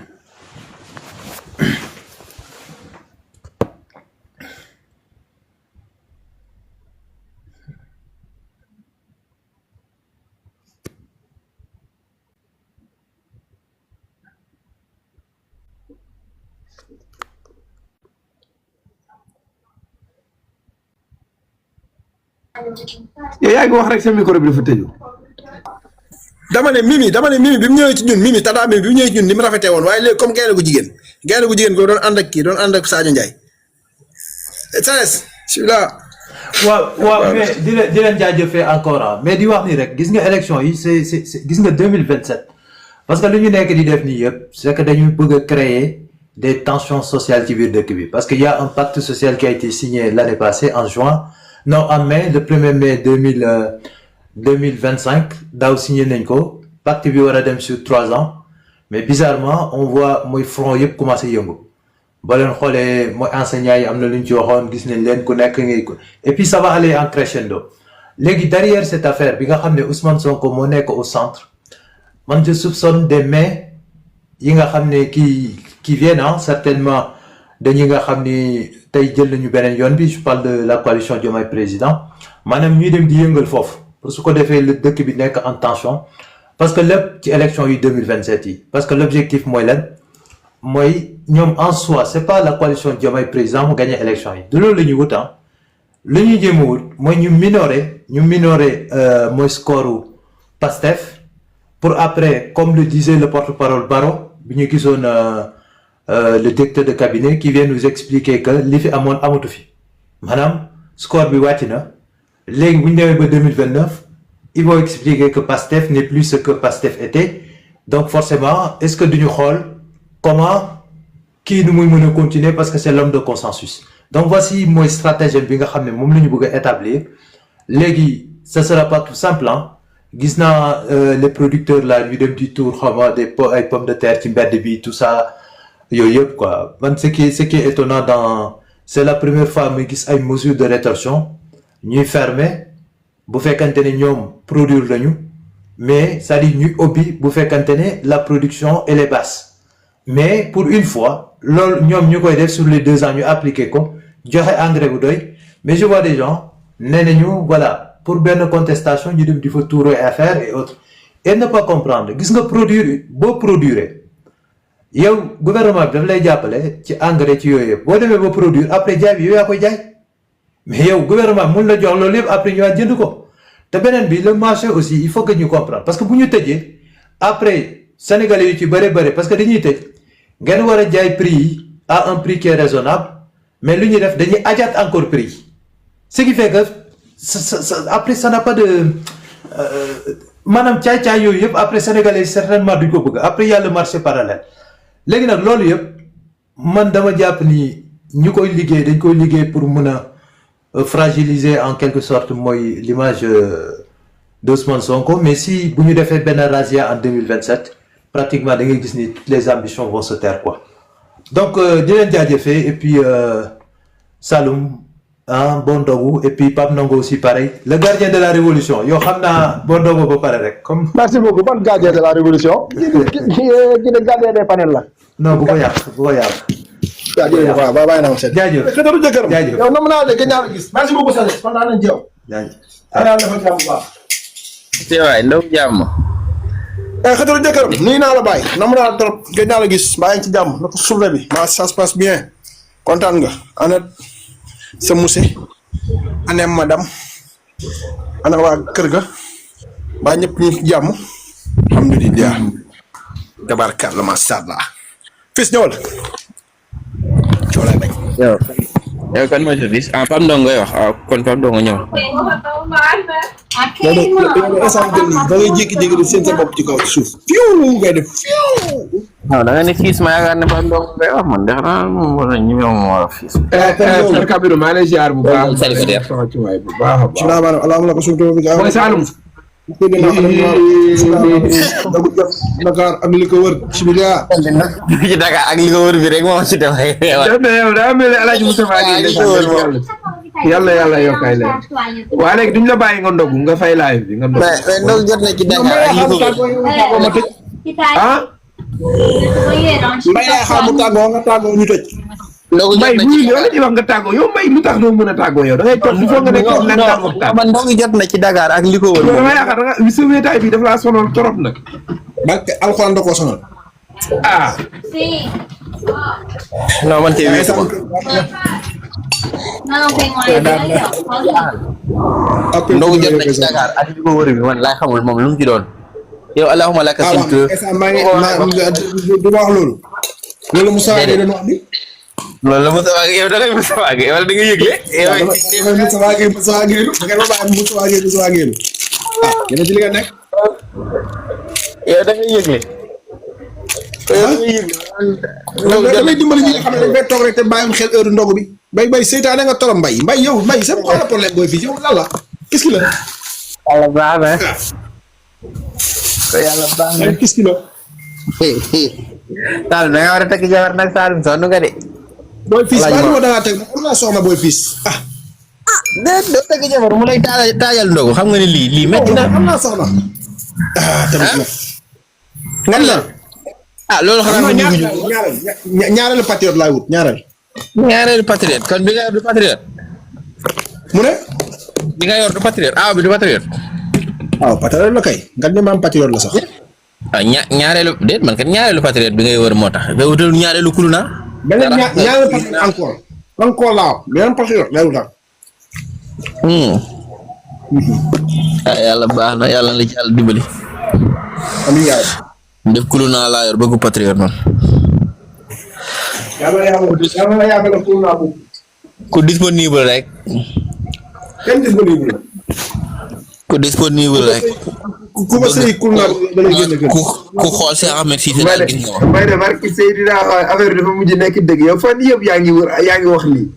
yow yaa ngi wax rek sa micro bi dafa tëju. dama ne mimi bi mu ñëwee ci ñun mimi tata mimi bi mu ñëwee ci ñun ni mu rafetee woon waaye léegi comme gaynde gu jigéen ko doon ànd ak Sadio Ndiaye Sanes celui-là waaw mais di leen jaajëfee encore mais di wax ni rek gis nga élection yi c'est gis nga 2027 parce que lu ñu nekk di def nii yëpp c'est que dañu bëgg a créer des tensions sociales ci biir dëkk bi parce que y a un pacte social qui a été signé l'année passée en mai le 1er mai 2025 daaw signé nañ ko pacte bi war a dem sur 3 ans mais bizarrement on voit mooy front yëpp commencé yëngu ba leen xoolee mooy enseignants yi am na lu ñu ci waxoon gis nañ leen ku nekk ngay ko et puis ça va aller en crescendo léegi derrière cette affaire bi nga xam ne Ousmane Sonko moo nekk au centre man je soupçonne des mains yi nga xam ne qui viennent certainement dañuy nga xam ni tey jël nañu beneen yoon bi je parle de la coalition Diomaye président maanaam ñuy dem di yëngal foofu pour su ko defee le dëkk bi nekk en tension parce que lépp ci élection yi 2027 yi parce que l'objectif mooy lan mooy ñoom en soi c'est pas la coalition Diomaye président mu gagné élection yi du loolu la ñuy wut lu ñuy jéem a wut mooy ñu minorer mooy score Pastef pour après comme le disait le porte-parole Barro bi ñu gisoon le directeur de cabinet qui vient nous expliquer que li fi amoon amatu fi maanaam score bi wàcc na léegi bu ñu demee ba 2029 ils vont expliquer que Pastef n'est plus ce que Pastef était donc forcément est-ce que duñu xool comment kii nu muy mën a continuer parce que c'est l'homme de consensus donc voici mooy stratégie bi nga xam ne moom la ñu bëgg a établir léegi ça sera pas tout simple gis naa les producteurs là ñu dem di tour xawma ay pommes de terre ci mbedd bi tout ça yooyu yëpp quoi man ce qui est étonnant c'est la première fois muy gis ay mesures de rétorsion ñuy fermer bu fekkante ne ñoom produire lañu mais c'est-à-dire ñuy ubbi bu fekkante ne la production elle est basse mais pour une fois loolu ñoom ñu koy def sur les 2 ans ñu appliquer ko joxe engrais bu doy mais je vois des gens nee nañu voilà pour benn contestation ñu dem di fa tuuro affaire et autres et ne pas comprendre gis nga produire boo produire yow gouvernement bi daf lay jàppale ci engrais ci yooyu yëpp boo demee ba produire après jaay bi yow yaa koy jaay mais yow gouvernement mun la jox loolu yëpp après ñu waat jënd ko te beneen bi le marché aussi il faut que ñu comprendre parce que bu ñu tëjee après sénégalais yu ci bëri parce que dañuy tëj ngeen war a jaay prix yi à un prix qui est raisonnable mais lu ñuy def dañuy ajaat encore prix ce qui fait que après ça n'a pas de maanaam caay-caay yooyu yëpp après sénégalais yi certainement duñ ko bëgg après y a le marché parallèle léegi nag loolu yëpp man dama jàpp ni ñu koy liggéey dañ koy liggéey pour mën a fragiliser en quelque sorte mooy l'image d'Ousmane Sonko mais si bu ñu defee benn razzia en 2027 pratiquement da ngay gis ni toutes les ambitions vont se taire quoi donc di leen jaajëfee et puis Saloum bon ndogu et puis Pape Ndongo aussi pareil le gardien de la révolution yow xam naa bon ndogu ba pare rek comme. merci beaucoup ban gardien de la révolution. ki ne gardien des panels la. non bu ko yàq bu ko yàq. jaajëf waaw bàyyi naa ko seet. jaajëf xëtaru jëkkëram. jaajëf yow nam naa de gën naa la gis. merci beaucoup Salès fan naa leen jëw. jaajëf. xanaa dafa jàmm bu baax. te waay ndaw jàmm. xëtaru jëkkëram nuyu naa la bàyyi nam naa la trop gën naa la gis bàyyi ci jàmm na ko suufle bi ma ça se passe bien kontaan nga ana sa muse anem madame ana waa kër ga ba ñëpp ñu jàmm alhamdulilah tabarkalla masha Allah fils ñëwal coolay bañ yow kan moo ci dis Pape Ndongo ngay wax kon Pape Ndongo ñëw. loolu instant bi da ngay jékki-jékki di seen sa bopp ci kaw ci suuf fiw ngay def fiw waaw da nga ne fiis ma yaakaar ne Pape Ndongo ngay wax man dex naa moom war na ñu moom war a fiis. Sër Kabiru maa ngi lay ziar bu baax. célibataire. bu baax a baax. salaamaaleykum alhamdulilah ko suñu bi mooy Saloum. Dakar ak li ko wër bismillah ci Dakar ak li ko wër bi rek moo ci def ay yow daa mel ne El Hadj Moustapha Guèye yàlla yow kay leen waaye léegi duñ la bàyyi nga ndogu nga fay live bi nga ndogu. mais ndog jot na ci Dakar ak li ko wër. ah. mbay laa xam mu tàggoo nga tàggoo ñu tëj. ndogu jot Mbaye na bu ci yow la ñuy wax nga tàggoo yow Mbaye lu tax doo mën a tàggoo yow da ngay toog il faut nga nekk lan daan waxtaan. man ndog jot na ci Dakar ak li ko wër. yow dama yaakaar da nga sa wéetaay bi dafa laa sonal trop nag. barke alxuraan da koo sonal. ah. non man tey wéetu ma. ndogu jot na ci Dakar ak li ko wër bi man laay xamul moom lu mu ci doon. yow allahumma laka sintu. maa ngi du ma wax loolu. loolu Moussa Gueye doon wax bi. loolu la Moussa Gueye yow da ngay Moussa Gueye wala da nga yëgle. Moussa Gueye Moussa Gueye da ngeen ma bàyyi Moussa Gueye ah yéen a ci li nga nekk. yow da ngay yëgle. yow da ngay yëgle. damay dimbali ñi nga xam ne dañ fay toog rek te bàyyi xel heure ndogu bi. Mbaye seytaane nga toro Mbaye yow Mbaye c'est quoi le problème booy fii yow lan la qu'est-ce qu'il a. yàlla baax na. yàlla baax na. qu'est-ce qu'il a. Saalum da nga war a takk jabar nag Saalum sonn nga de. booy fiis bàyyi ma da ngaa teg am naa soxna booy fiis ah. déet doo takk jabar mu lay taajal ndogu xam nga ne lii métti na. am naa soxna. tamit nag. nga la loolu xam nga ñaareelu patriote laay wut ñaareelu patriote kon bi nga yor du patriote. mu ne. bi nga yor du patriote bi du patriote. waaw patriote la kay nga ne maam patriote la sax. ñaareelu déet man kat ñaareelu patriote bi ngay wër moo tax nga wutal ñaareelu kuluna. beneen ñaareelu patriote encore laaw beneen patriote lay wutal. yàlla baax na yàlla na la ci yàlla dimbali. amiin yaay. def kuluna laa yor bëggu patriote man. yàlla yàlla kuluna bu. ku disponible rek. kenn disponible la. ku disponible rek. ku ma sëy kuluna da lay génn gën. ku xool si Ahmed Cissé daal gis nga Mbaye de barki Seydina affaire dafa mujj nekk dëgg yow fan yëpp yaa ngi wax lii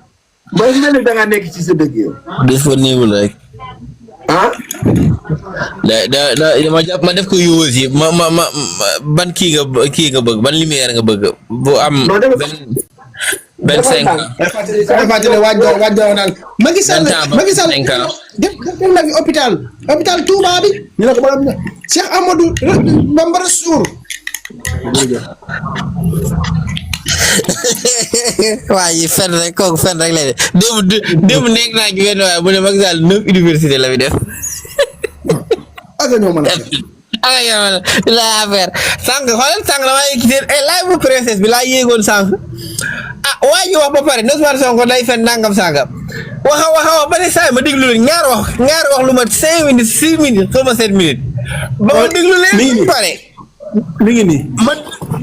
Mbaye mel ni da ngaa nekk ci sa dëgg yow. disponible rek. ah. ma jàpp ma def ko yowóos yi ma ban kii nga bëgg ban lumière nga bëgg bu am. benn 5 ans. dafa waaj naan Macky Sall dem na fi hôpital Touba bi ñu ne ko ba Cheikh Amadou Bamba Rassoul. waaye fen rek kooku fen rek lay def démb nekk naa ci benn waaye bu ne Macky Sall 9 université la fi def. ak ñoo mën a la affaire sànq xoolal sànq damaa yëkkati laaj bu princesse bi laa yéegoon sànq waa ji wax ba pare Ousmane Sonko day fen nangam sàngam waxa ba ne saa ma déglu leen ñaar wax lu mat 5 minutes 6 minutes xaw ma 7 minutes ba ma déglu leen bañ pare mi ngi nii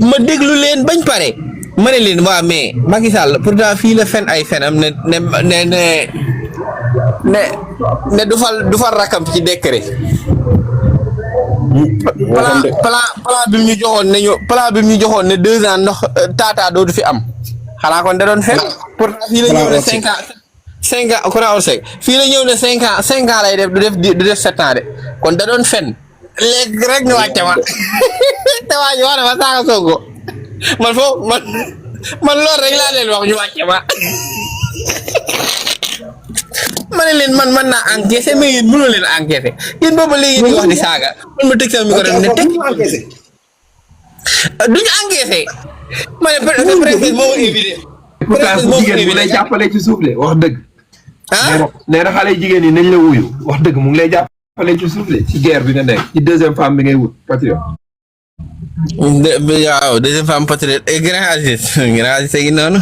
ma déglu leen bañ pare ma ne leen waa mais Macky Sall pourtant fii la fen ay fenam ne ne du fal rakam ci décret. plan bi mu ñu joxoon ne 2 ans ndox tata dootu fi am xanaa kon da doon fen pourtant fii la ñëw ne 5 ans 5 ans courant sec fii la ñëw ne 5 ans lay def du def 7 ans de kon da doon fen léegi rek ñu wàcce ma te waa ñu wax ne ma saaga Sonko man foofu man loolu rek laa leen wax ñu wàcce ma ma ne leen man mën naa encaissé mais yéen mënoo leen encaissé yéen boobu léegi di wax di saaga man ma tëj sama micro ne teg duñu encaissé ma ne préfet moo ma évité pourtant bu jigéen bu lay jàppale ci suuf de wax dëgg nee na xale jigéen yi nañ la wuyu wax dëgg mu ngi lay jàppale ci suuf de ci guerre bi nga nekk ci deuxième femme bi ngay wut patriote waaw deuxième femme patriote et grand artiste gi noonu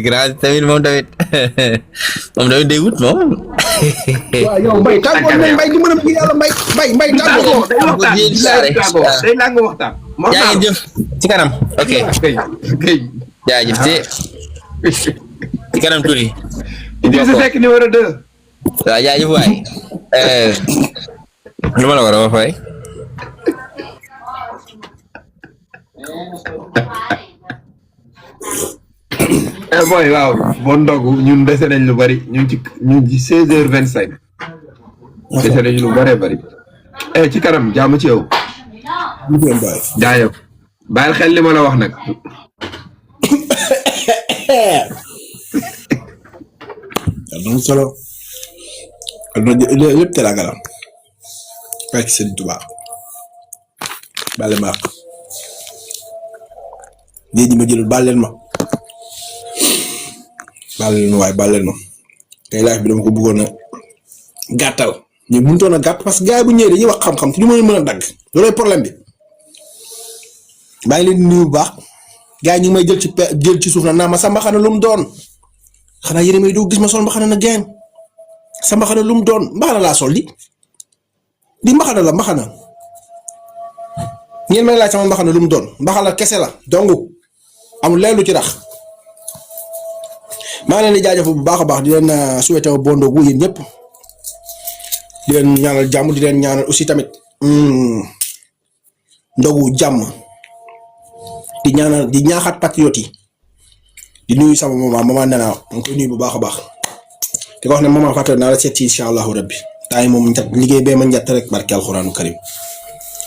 grand artiste tamit moom tamit day wut moom. waaw yow Mbaye tàggoo nañ Mbaye di mën a bëgg yàlla Mbaye tàggoo day làng waxtaan. yaa ngi jëf ci kanam ok jaajëf ci kanam tuuti. Idrissa Seck numéro 2. waaw jaajëf waay lu ma la war a wax waay. boy waaw bon ndogu ñun dese nañ lu bari ñu ngi ci 16h25 dese nañ lu bari ci kanam jàmm ci yow jaayëf bàyyil xel li ma la wax nag am solo lépp teraanga la fekk Sëriñ Tuubaa bale ma ñi ma jëlul baal leen ma waaye baal leen ma tey live bi dama ko bëggoon a gàttal ñu mënutoon a gàtt parce que gars yi bu ñëwee dañuy wax xam-xam te ñu mën a dagg loolooy problème bi bàyyi leen nuyu bu baax gars yi ñu ngi may jël ci suuf na naa ma sa mbaxana lu mu doon xanaa yére may doo gis ma sol mbaxana na geen sa mbaxana lu mu doon mbaxana laa sol di mbaxana la mbaxana ngeen may laaj sama mbaxana lu mu doon mbaxana kese la donc amul leen lu ci rax maa leen di jaajëfal bu baax a baax di leen souhaiter bon ndogu yéen ñëpp di leen ñaanal jàmm di leen ñaanal aussi tamit ndogu jàmm di ñaanal di ñaaxaat patriote yi di nuyu sama maman Nena ma koy nuyu bu baax a baax di ko wax ne maman Fatou naa la seet ci incha allahu rabbi temps yi moom njat liggéey bee ma njat rek barke alxuraanu karim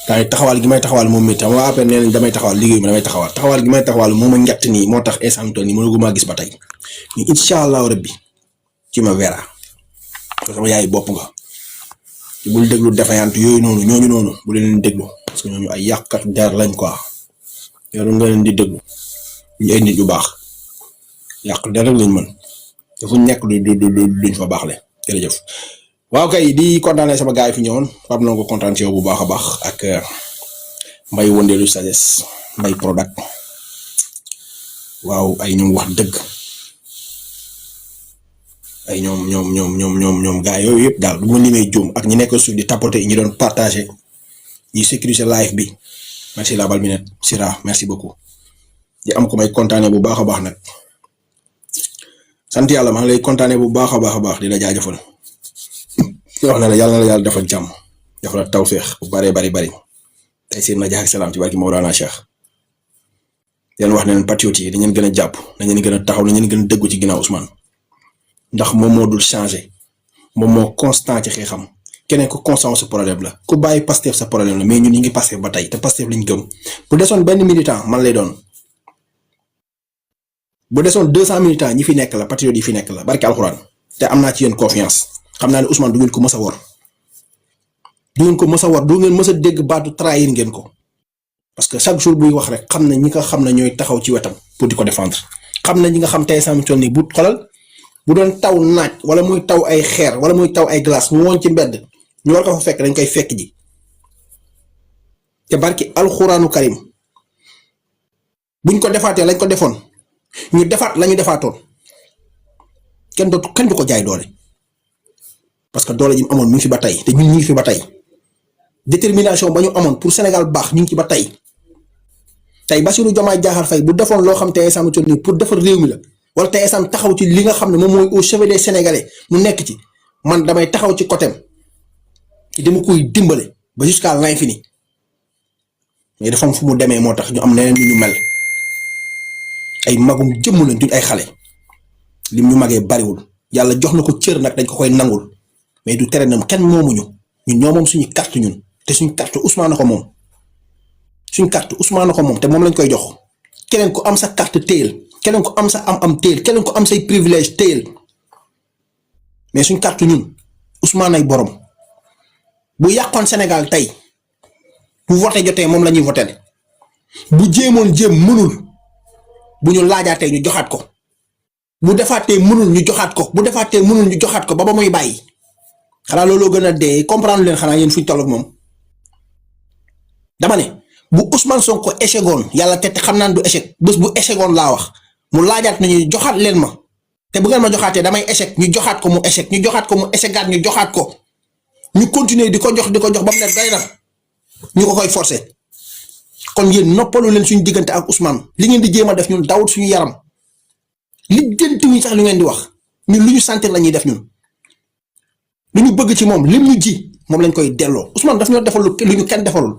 temps yi taxawal gi may taxawal moom mi tam waa après nee nañ damay taxawal liggéey ma damay taxawal gi may taxawal moo ma njat nii moo tax instant toll nii mënaguma gis ba tey mais incha allahu rabbi ci ma vera parce que sama yaay bopp nga bul déglu defayant yooyu noonu ñooñu noonu bu leen déglu parce que ñooñu ay yàqkat der lañ quoi yow nga leen di déglu ñu ay nit yu baax yàq der rek lañ mën te fu ñu nekk duñ fa baax le jërëjëf waaw kay di kontaanee sama gars yi fi ñëwoon xam na ko kontaan ci yow bu baax a baax ak mbay wëndeelu sagesse mbay product waaw ay ñoom wax dëgg ay ñoom gars yooyu yëpp daal bu ma limee juum ak ñi nekk suuf di tapoter ñi doon partager ñi sécuriser live bi merci la balminette Sira merci beaucoup di am ko may kontaanee bu baax a baax nag sant yàlla maa ngi lay kontaanee bu baax a baax di la jaajëfal di wax ne la yàlla na la yàlla defal jàmm defal la tawféex bu bari tey seen na jax ak salaam ci barki Mawlana Cheikh di leen wax ne leen patriote yi dañ leen gën a jàpp dañ leen gën a taxaw dañ leen gën a dëggu ci ginnaaw Ousmane ndax moom moo dul changé moom moo constant ci xeexam keneen ku constant sa problème la ku bàyyi Pastef sa problème la mais ñun ñu ngi Pastef ba tey te Pastef lañ gëm bu desoon benn militant man lay doon bu desoon 200 militants ñi fi nekk la patriote yi fi nekk la barki alxuraan te am naa ci yéen confiance xam naa ne Ousmane du ngeen ko mës a wor du ngeen mës a dégg baatu trahir ngeen ko parce que chaque jour buy wax rek xam na ñi nga xam ne ñooy taxaw ci wetam pour di ko défendre xam na ñi nga xam tey sami toll nii bu xolal bu doon taw naaj wala muy taw ay xeer wala muy taw ay glace mu woon ci mbedd ñu war ko fa fekk dañ koy fekk ji te barki alxuraanu karim buñ ko defaatee lañ ko defoon ñu defaat lañu defaatoon kenn du ko jaay doole parce que doole ji mu amoon ñu ngi fi ba tey te ñun ñu ngi fi ba tey détermination ba ñu amoon pour Sénégal baax ñu ngi ci ba tey Bassirou Diomaye Diakhar Faye bu defoon loo xam te instant nii pour defar réew mi la wala te instant taxaw ci li nga xam ne moom mooy au chevet des Sénégalais mu nekk ci man damay taxaw ci côté dama koy dimbale ba jusqu'à l'infini mais dafa am fu mu demee moo tax ñu am neneen ñu mel ay magum jëmm lañ duñ ay xale lim ñu magee bariwul yàlla jox na ko cër nag dañ ko koy nangul mais du tere nam kenn moomuñu ñun ñoo moom suñu carte ñun te suñu carte Ousmane na ko moom suñu carte Ousmane na ko moom te moom lañ koy jox keneen ku am sa carte téyel keneen ku am sa am téyel keneen ku am say privilège téyel mais suñu carte ñun Ousmane ay borom bu yàqoon Sénégal tey bu voté jotee moom la ñuy voté bu jéemoon jéem mënul bu ñu laajaatee ñu joxaat ko bu defaatee mënul ñu joxaat ko bu defaatee mënul ñu joxaat ko ba muy bàyyi xanaa looloo gën a dee comprendre leen xanaa yéen fuñ toll ak moom dama ne bu Ousmane Sonko échegoon yàlla te xam naan du échec bés bu échegoon laa wax mu laajaat nañu joxaat leen ma te bu ngeen ma joxaatee damay échec ñu joxaat ko mu échec ñu joxaat ko mu échegaat ñu joxaat ko ñu continuer di ko jox ba mu ne day na ñu ko koy forcer kon yéen noppalu leen suñu diggante ak Ousmane li ngeen di jéem a def ñun dawut suñu yaram li jëntuñu sax lu ngeen di wax ñun lu ñu sentir la ñuy def ñun lu ñu bëgg ci moom lim ñu ji moom lañ koy delloo Ousmane daf ñoo defal lu ñu kenn defalul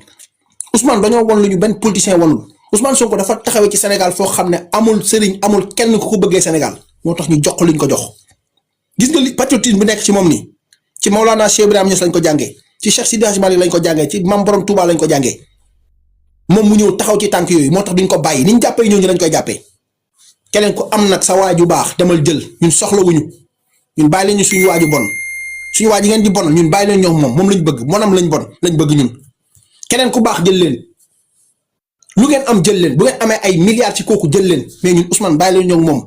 Ousmane dañoo won lu ñu benn politicien wanul Ousmane Sonko dafa taxawee ci Sénégal foo xam ne amul sëriñ amul kenn ku ko bëggee Sénégal moo tax ñu jox ko li ñu ko jox gis nga li patriotisme bi nekk ci moom nii ci Maolana Cheikh Ibrahima Niass lañ ko jàngee ci Cheikh Sidi Hadji Malick lañ ko jàngee ci Mam Borom Touba lañ ko jàngee moom mu ñëw taxaw ci tànk yooyu moo tax duñ ko bàyyi ni ñu jàppee ñooñu lañ koy jàppee keneen ko am nag sa waaju baax demal jël ñun soxlawuñu ñun bàyyi leen ñu suñu waaju bon suñu waaj yi ngeen di bon ñun bàyyi leen ñoom moom lañ bëgg monam lañ bon lañ bëgg ñun keneen ku baax jël leen lu ngeen am jël leen bu ngeen amee ay milliards ci kooku jël leen mais ñun Ousmane bàyyi leen ñoom moom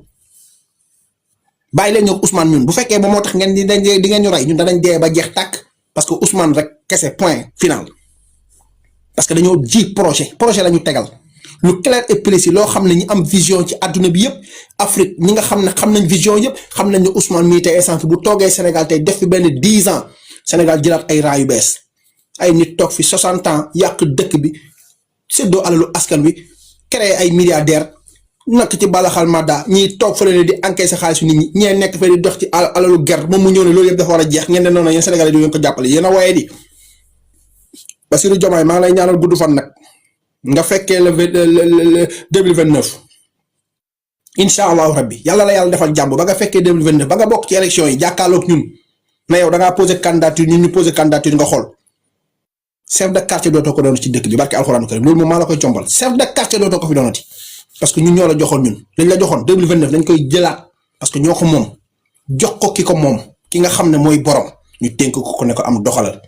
bàyyi leen ñoom Ousmane ñun bu fekkee ba moo tax ngeen di ngeen ñu rey ñun danañ dee ba jeex tàkk parce que Ousmane rek kese point final parce que dañoo ji projet la ñu tegal lu clair et précis loo xam ne ñi am vision ci àdduna bi yëpp Afrique ñi nga xam ne xam nañ vision yëpp xam nañ ne Ousmane mii tey instant bu toogee Sénégal tey def fi benn 10 ans Sénégal jëlaat ay raa yu bees ay nit toog fi 60 ans yàq dëkk bi séddoo alalu askan wi créé ay milliardaires nakk ci balaxal madda ñiy toog fële ne di encaisser xaalisu nit ñi ñee nekk fee di dox ci alalu ger moom mu ñëw ne loolu yëpp dafa war a jeex ngeen ne noonu yéen Sénégalais di ngeen ko jàppale yéen a waaye di Bassirou Diomaye maa ngi lay ñaanal gudd fan nag nga fekkee le 2029 incha allahu rabbi yàlla la yàlla defal jàmm ba nga fekkee 2029 ba nga bokk ci élection yi jàkkaarloog ñun na yow da ngaa posé candidature ñun ñu posé candidature nga xool chef de quartier dootoo ko doon ci dëkk bi barke alxuraanu karim loolu moom maa la koy jombal chef de quartier dootoo ko fi doonati parce que ñun ñoo la joxoon ñun lañ la joxoon 2029 dañ koy jëlaat parce que ñoo ko moom jox ko ki ko moom ki nga xam ne mooy borom ñu dénk ko ne ko am doxalal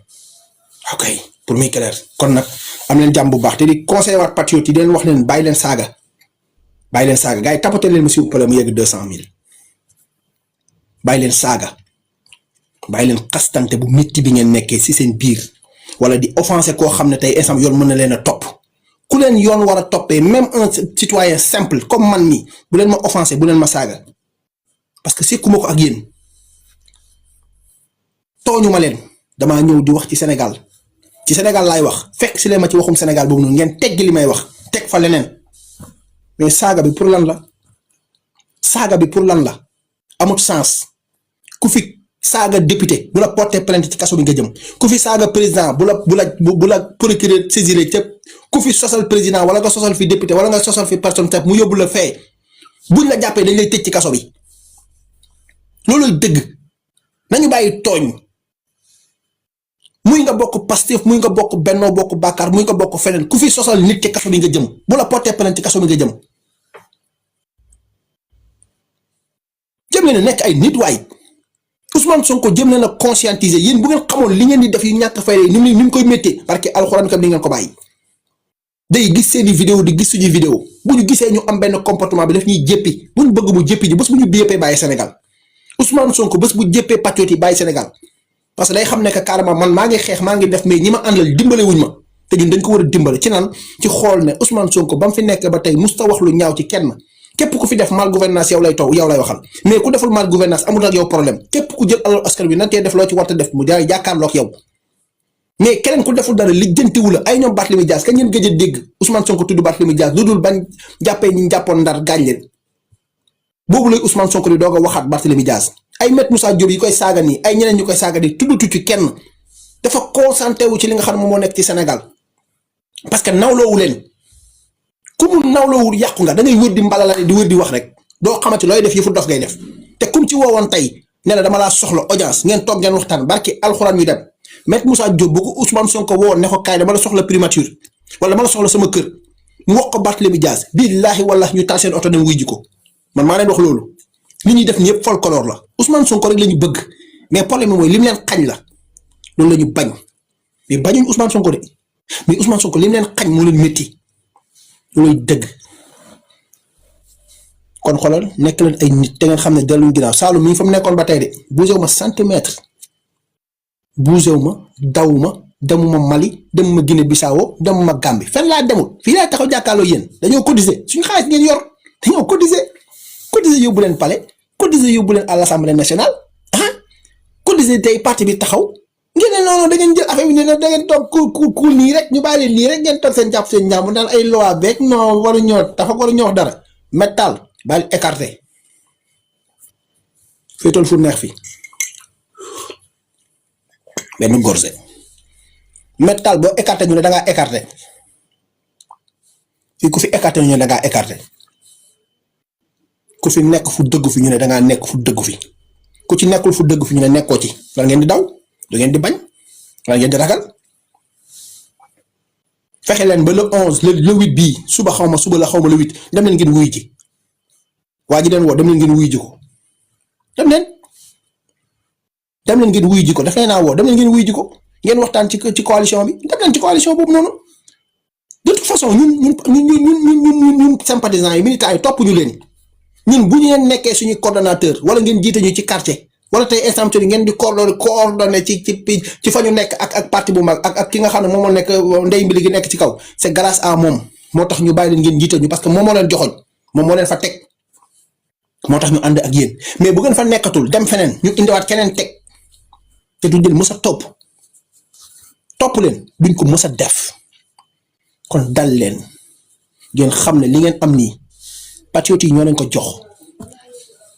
ok pour muy clair kon nag am leen jàmm bu baax te di conseiller waat patriote yi di leen wax leen bàyyi leen saaga gars yi tapoté leen ma si mu yegg 200 000 bàyyi leen saaga bàyyi leen xastante bu métti bi ngeen nekkee si seen biir wala di offensé koo xam ne tey instant yoon mën na leen a topp ku leen yoon war a toppee même un citoyen simple comme man nii bu leen ma offensé bu leen ma saaga parce que sekkuma ko ak yéen tooñu ma leen damaa ñëw di wax ci Sénégal laay wax fekk si leen ma ci waxum Sénégal boobu noonu ngeen tegg li may wax teg fa leneen mais saaga bi pour lan la amut sens ku fi saaga député bu la porter plainte ci kaso bi nga jëm ku fi saaga président bu la procureur saisir ca ku fi sosal président wala nga sosal fi député wala nga sosal fi personne mu yóbbu la fee buñ la jàppee dañ lay tëj ci kaso bi loolu dëgg nañu bàyyi tooñ muy nga bokk Pastef muy nga bokk Benno Bokk Yaakaar muy nga bokk feneen ku fi sosal nit ci kaso bi nga jëm bu la porter plainte ci kaso bi nga jëm leen a nekk ay nit waay Ousmane Sonko jëm leen a conscientiser yéen bu ngeen xamoon li ngeen di def yu ñàkk fay ni mu koy méttee parce que alxuraan kam ni ngeen ko bàyyi day gis seeni vidéo di gis suñu vidéo bu ñu gisee ñu am benn comportement bi daf ñuy jéppi bu ñu bëgg mu jéppi ji bés bu ñu jéppee bàyyi Sénégal Ousmane Sonko bés bu jéppee patriote yi bàyyi Sénégal parce que day xam ne que carrément man maa ngi xeex maa ngi def mais ñi ma àndal dimbale wuñ ma te ñun dañ ko war a dimbale ci naan ci xool ne Ousmane Sonko ba mu fi nekk ba tey musta wax lu ñaaw ci kenn képp ku fi def mal gouvernance yow lay waxal mais ku deful mal gouvernance amul ak yow problème képp ku jël alal askan wi nantee def loo ci war a def mu jaay jàkkaarloog yow mais keneen ku deful dara lijjantiwu la ay ñoom Barthélémy Dias kañ ngeen gëj a dégg Ousmane Sonko tudd Barthélémy Dias lu dul bañ jàppee ñi jàppoon Ndar gaañ leen boobu lay Ousmane Sonko di doog a waxaat Barthélémy Dias ay Maître Moussa Diop yi koy saaga nii ay ñeneen ñu koy saaga nii tuddutu ci kenn dafa concentré wu ci li nga xam ne moom moo nekk ci Sénégal parce que nawloowu leen ku mu nawloowul yàqu nga da ngay wër di mbalala di wër di wax rek doo xamante looy def yëfu dof ngay def te kum ci woowoon tey ne la dama laa soxla audience ngeen toog ngeen waxtaan barki alxuraan ñu dem Maître Moussa Diop bu ko Ousmane Sonko woowoon ne ko kaay dama la soxla primature wala dama la soxla sama kër mu wax ko Barthélémy Dias billaahi wallaahi ñu taal seen oto dem wuy ji ko man maa leen wax loolu li ñuy def ni yëpp folklore la Ousmane Sonko rek la ñu bëgg mais problème bi mooy lim leen xañ la loolu la ñu bañ mais bañuñ Ousmane Sonko de mais Ousmane Sonko lim leen xañ moo leen métti looluy dëgg kon xoolal nekk leen ay nit te ngeen xam ne delluñ ginnaaw Saalum mi ngi fa mu nekkoon ba tey de bougé wu ma centimètre bougé wu ma daw ma demuma Mali demuma Guinée Bissau demuma Gambie fenn laa demul fii laa taxaw jàkkaarloo yéen dañoo cotiser suñu xaalis ngeen yor dañoo cotiser yóbbu leen palais cotiser yóbbu leen à l'Assemblée nationale cotiser tey parti bi taxaw ngeen ne noonu da ngeen jël affaire bi ne da ngeen toog ku nii rek ñu bàyyi leen nii rek ngeen toog seen jàpp seen njàmbur naan ay loi beeg non waruñoo dafa waruñoo wax dara métal bàyyi écarté féetool fu neex fi benn gorgé métal boo écarté ñu ne da ngaa écarté fii ku fi écarté ñu ne da ngaa écarté ku fi nekk fu dëgg fi ñu ne da ngaa nekk fu dëgg fi ku ci nekkul fu dëgg fi ñu ne nekkoo ci lan ngeen di daw da ngeen di bañ lan ngeen di ragal fexe leen ba le 11 le 8 bii suba xaw ma suba la xaw ma le 8 dem leen ngeen wuy ji waa ji den woo dem leen ngeen wuy ji ko dem leen ngeen wuy ji ko daf leen naa woo dem leen ngeen wuy ji ko ngeen waxtaan ci coalition bi dem leen ci coalition boobu noonu de toute façon ñun sympathisants yi militants yi topp ñu leen ñun bu ñu leen nekkee suñu coordonnateur wala ngeen jiite ñu ci quartier wala tey instant bi ngeen di coordonné ci fa ñu nekk ak parti bu mag ak ki nga xam ne moom moo nekk ndey mbili gi nekk ci kaw c'est grâce à moom moo tax ñu bàyyi leen ngeen jiite ñu parce que moom moo leen joxoñ moom moo leen fa teg moo tax ñu ànd ak yéen mais bu ngeen fa nekkatul dem feneen ñu indiwaat keneen teg te du jël mës a topp leen duñ ko mës a def kon dal leen ngeen xam ne li ngeen am nii patriotes yi ñoo leen ko jox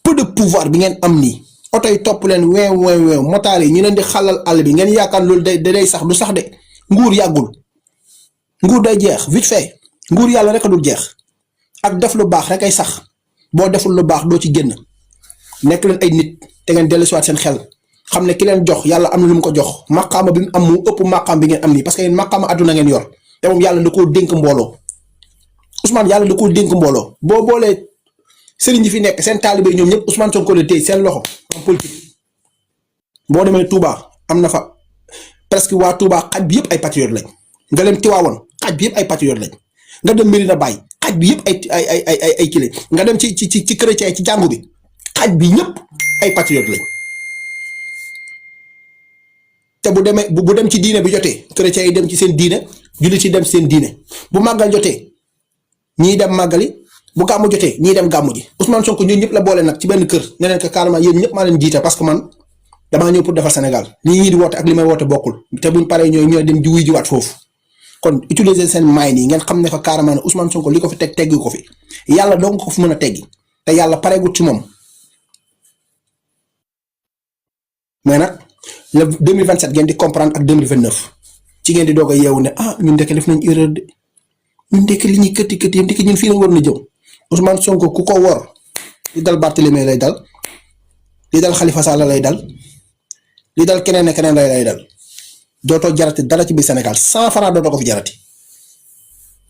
peu de pouvoir bi ngeen am nii oto yi topp leen weew motaar yi ñu leen di xalal àll bi ngeen yaakaar loolu day sax du sax de nguur yàggul nguur day jeex vite fait nguur yàlla rek a dul jeex ak def lu baax rek ay sax boo deful lu baax doo ci génn nekk leen ay nit te ngeen dellusiwaat seen xel xam ne ki leen jox yàlla am na lu mu ko jox maqaama bi mu am mu ëpp maqaam bi ngeen am nii parce que yéen maqaama àdduna ngeen yor te moom yàlla da koo dénk mbooloo Ousmane yàlla da koo dénk mbooloo boo boolee sëriñ yi fi nekk seen taalibe ñoom ñëpp Ousmane Sonko la téye seen loxo en politique boo demee Touba am na fa presque waa Touba xaj bi yëpp ay patriote lañ nga dem Tiwaawoon xaj bi yëpp ay patriote lañ nga dem Medina Baye xaj bi yëpp ay kile nga dem ci chrétien ci jàngu bi xaj bi ñëpp ay patriote lañ te bu demee bu dem ci diine bi jotee chrétien yi dem ci seen diine jullit ci dem ci seen diine bu màggal jotee ñii dem màggali bu gàmmu jotee ñii dem gàmmu ji Ousmane Sonko ñun ñëpp la boole nag ci benn kër ne leen que carrément yéen ñëpp maa leen jiite parce que man damaa ñëw pour defar Sénégal lii ñii di woote ak li may woote bokkul te buñ paree ñooy dem ji wuy jiwaat foofu kon utiliser seen maay nii ngeen xam ne ko carrément ne Ousmane Sonko li ko fi teggi ko fi yàlla dong ko fi mën a teggi te yàlla pareegut ci moom mais nag le 2027 ngeen di comprendre ak 2029 ci ngeen di doog a yeewu ne ñun ndeke def nañ erreur de ñun ndeke li ñuy këtti yëpp ndeke ñun fii la war na jëm Ousmane Sonko ku ko wor li dal Barthélémy lay dal li dal Khalifa Sall lay dal li dal keneen ak keneen lay dal dootoo jarati dara ci biir Sénégal 100 francs dootoo ko fi jarati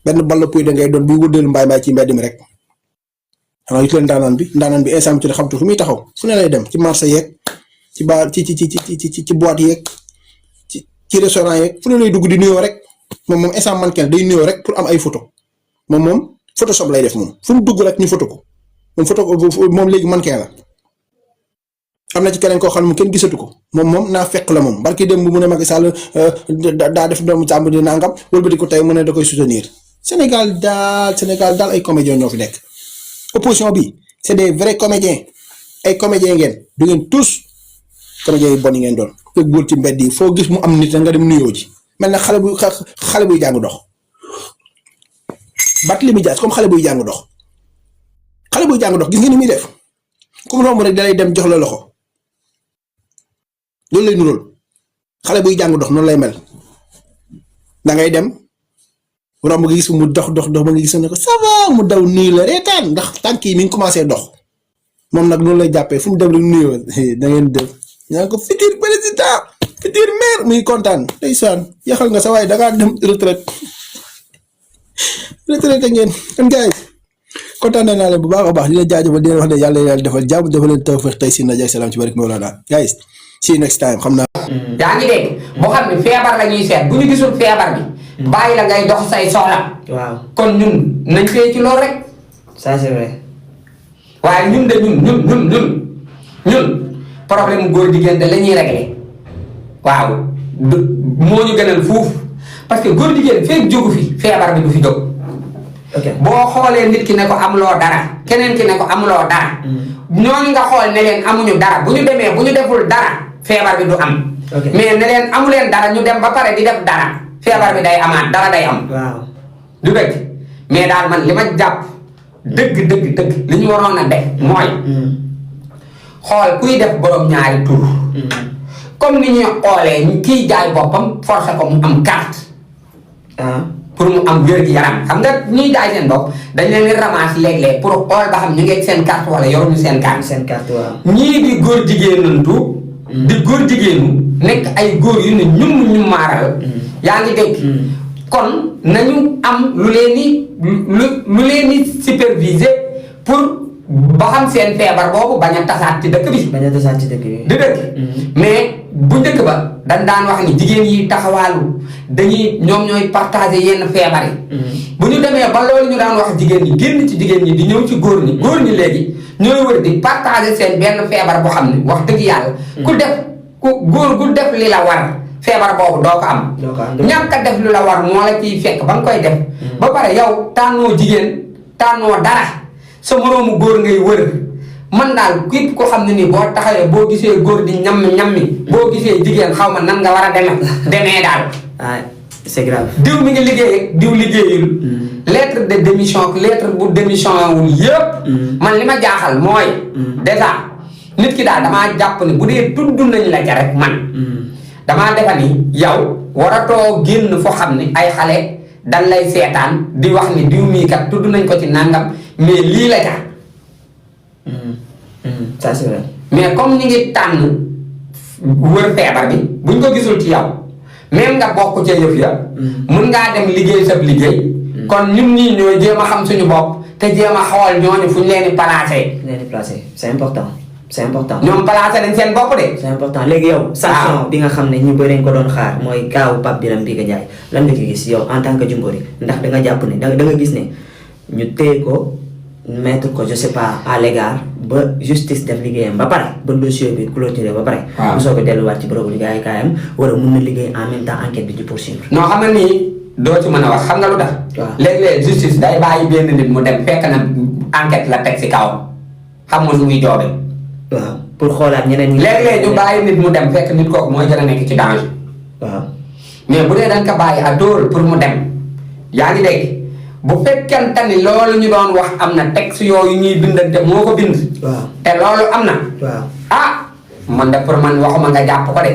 benn ball puy da ngay doon buy wëddeel mbaay ci mbedd mi rek xanaa it leen ndaanaan bi instant bi xamtu fu muy taxaw fu ne lay dem ci marché yeeg ci baar ci boîte yeeg ci restaurant yeeg fu ne lay dugg di nuyoo rek moom instant manqué day nuyoo rek pour am ay photo moom photoshop lay def moom fu mu dugg rek ñu photo ko moom léegi manqué la am na ci keneen koo xam ne mu kenn gisatu ko moom naa fekk la moom barki dem bu mu ne Macky Sall daa def doomu jàmm di nangam wëlbati ko tey mu ne da koy soutenir Sénégal daal ay comédiens ñoo fi nekk opposition bi c'est des vrais comédiens ay comédiens ngeen du ngeen tous comédiens yi bon yi ngeen doon te góor ci mbedd yi foo gis mu am nit nga dem nuyoo ji mel na xale buy jàng dox Barthélémy Dias comme xale buy jàng dox gis nga ni muy def comme romb rek dalay dem jox la loxo loolu lay nuróol xale buy jàng dox noonu lay mel da ngay dem romb nga gis mu dox ba nga gis ne ko ça va mu daw nii la reetaan ndax tànk yi mi ngi commencé dox moom nag noonu lay jàppee fu mu dem rek nuyoo da ngeen def ñaa ko futur président futur maire muy kontaan ndeysaan yaxal nga sa waaye da ngaa dem retraite ngeen kon gars yi kontaan naa leen bu baax a baax di la jaajëfal di leen wax ne yàlla defal jàmm defal leen tawfeex tey si naja salaam ci barke Mawlana guys see you next time xam naa. yaa ngi dégg boo xam ne feebar la ñuy seet bu ñu gisul feebar bi bàyyi la ngay dox say soxla. waaw kon ñun nañ fee ci loolu rek. ça c'est vrai. waaye ñun de ñun problème mu góor jigéen de la ñuy réglé waaw moo ñu gënal fuuf parce que góor jigéen feeg jógu fi feebar bi du fi jóg. boo xoolee nit ki ne ko amuloo dara keneen ki ne ko amuloo dara. ñooñu nga xool ne leen amuñu dara bu ñu demee bu ñu deful dara feebar bi du am. mais ne leen amuleen dara ñu dem ba pare di def dara feebar bi day amaat dara day am. waaw du dëgg mais daal man li ma jàpp dëgg li ñu waroon a def mooy. xool kuy def borom ñaari tur. comme ni ñuy xoolee kiy jaay boppam forcé ko mu am carte. pour mu am wér-gi-yaram xam nga ñuy jaay seen bopp dañ leen di ramas léeg-léeg pour xool ba xam ñu ngi seen carte wala yoruñu seen carte. seen carte waaw. ñii di góor jigéenantu. di góor jigéenu nekk ay góor yu ne ñu maaral. yaa ngi dégg. kon nañu am lu leen di superviser pour ba xam seen feebar boobu bañ a tasaat ci dëkk bi. bañ a tasaat ci dëkk bi. di dëkk. mais bu njëkk ba dañ daan wax ni jigéen yi taxawaalu ñoom ñooy partager yenn feebar yi. bu ñu demee ba loolu ñu daan wax jigéen ñi génn ci jigéen ñi di ñëw ci góor ñi léegi ñooy wër di partager seen benn feebar boo xam ne wax dëgg yàlla. góor gu def li la war feebar boobu doo ko am. ñàkk a def lu la war moo la ciy fekk ba nga koy def. ba pare yow tànnoo jigéen tànnoo dara sa moroomu góor ngay wër. man daal képp ko xam ne nii boo taxawee boo gisee góor di ñammi boo gisee jigéen xaw ma nan nga war a demee daal. ah c'est grave. diw mi ngi liggéey diw liggéeyul. lettre de démission lettre bu démission wul yëpp. man li ma jaaxal mooy. déjà nit ki daal damaa jàpp ne bu dee tudd nañ la ca rek man. damaa defa ni yow waratoo génn foo xam ne ay xale dañ lay seetaan di wax ni diw mii kat tudd nañ ko ci nangam mais lii la ca. ça c'est vrai. mais comme ñu ngi tànn wër feebar bi buñ ko gisul ci yow même nga bokk ca yëf ya. mun ngaa dem liggéey sab liggéey. kon ñun ñii ñooy jéem a xam suñu bopp te jéem a xool ñooñu fu ñu leen di placé. c'est important. c'est important. ñoom placé nañ seen bopp de. c'est important léegi yow. sanction bi nga xam ne ñu bëri ko doon xaar mooy kaawu Pape Birame Biga Ndiaye lan nga ci gis yow en tant que Jimbori ndax da nga jàpp ne da nga gis ne ñu téye ko mettre ko je sais pas à l'égard ba justice def liggéeyam ba pare ba dossier bi clôturé ba pare. waaw mu soog a delluwaat ci bërëbu liggéeyukaayam wala mun na liggéey en même temps enquête bi di poursuivre. non xam nga nii doo ci mën a wax xam nga lu tax. waaw léeg-léeg justice day bàyyi benn nit mu dem fekk na enquête la teg si kawam xam nga lu muy joobe. waaw pour xoolaat ñeneen ñi. léeg-léeg ñu bàyyi nit mu dem fekk nit kooku mooy gën a nekk ci danger. waaw mais bu dee da nga ko bàyyi à dóor pour mu dem yaa ngi dégg bu fekkente ni loolu ñu doon wax am na texte yooyu ñuy bindante moo ko bind. waaw te loolu am na. waaw ah man de pour man waxuma nga jàpp ko de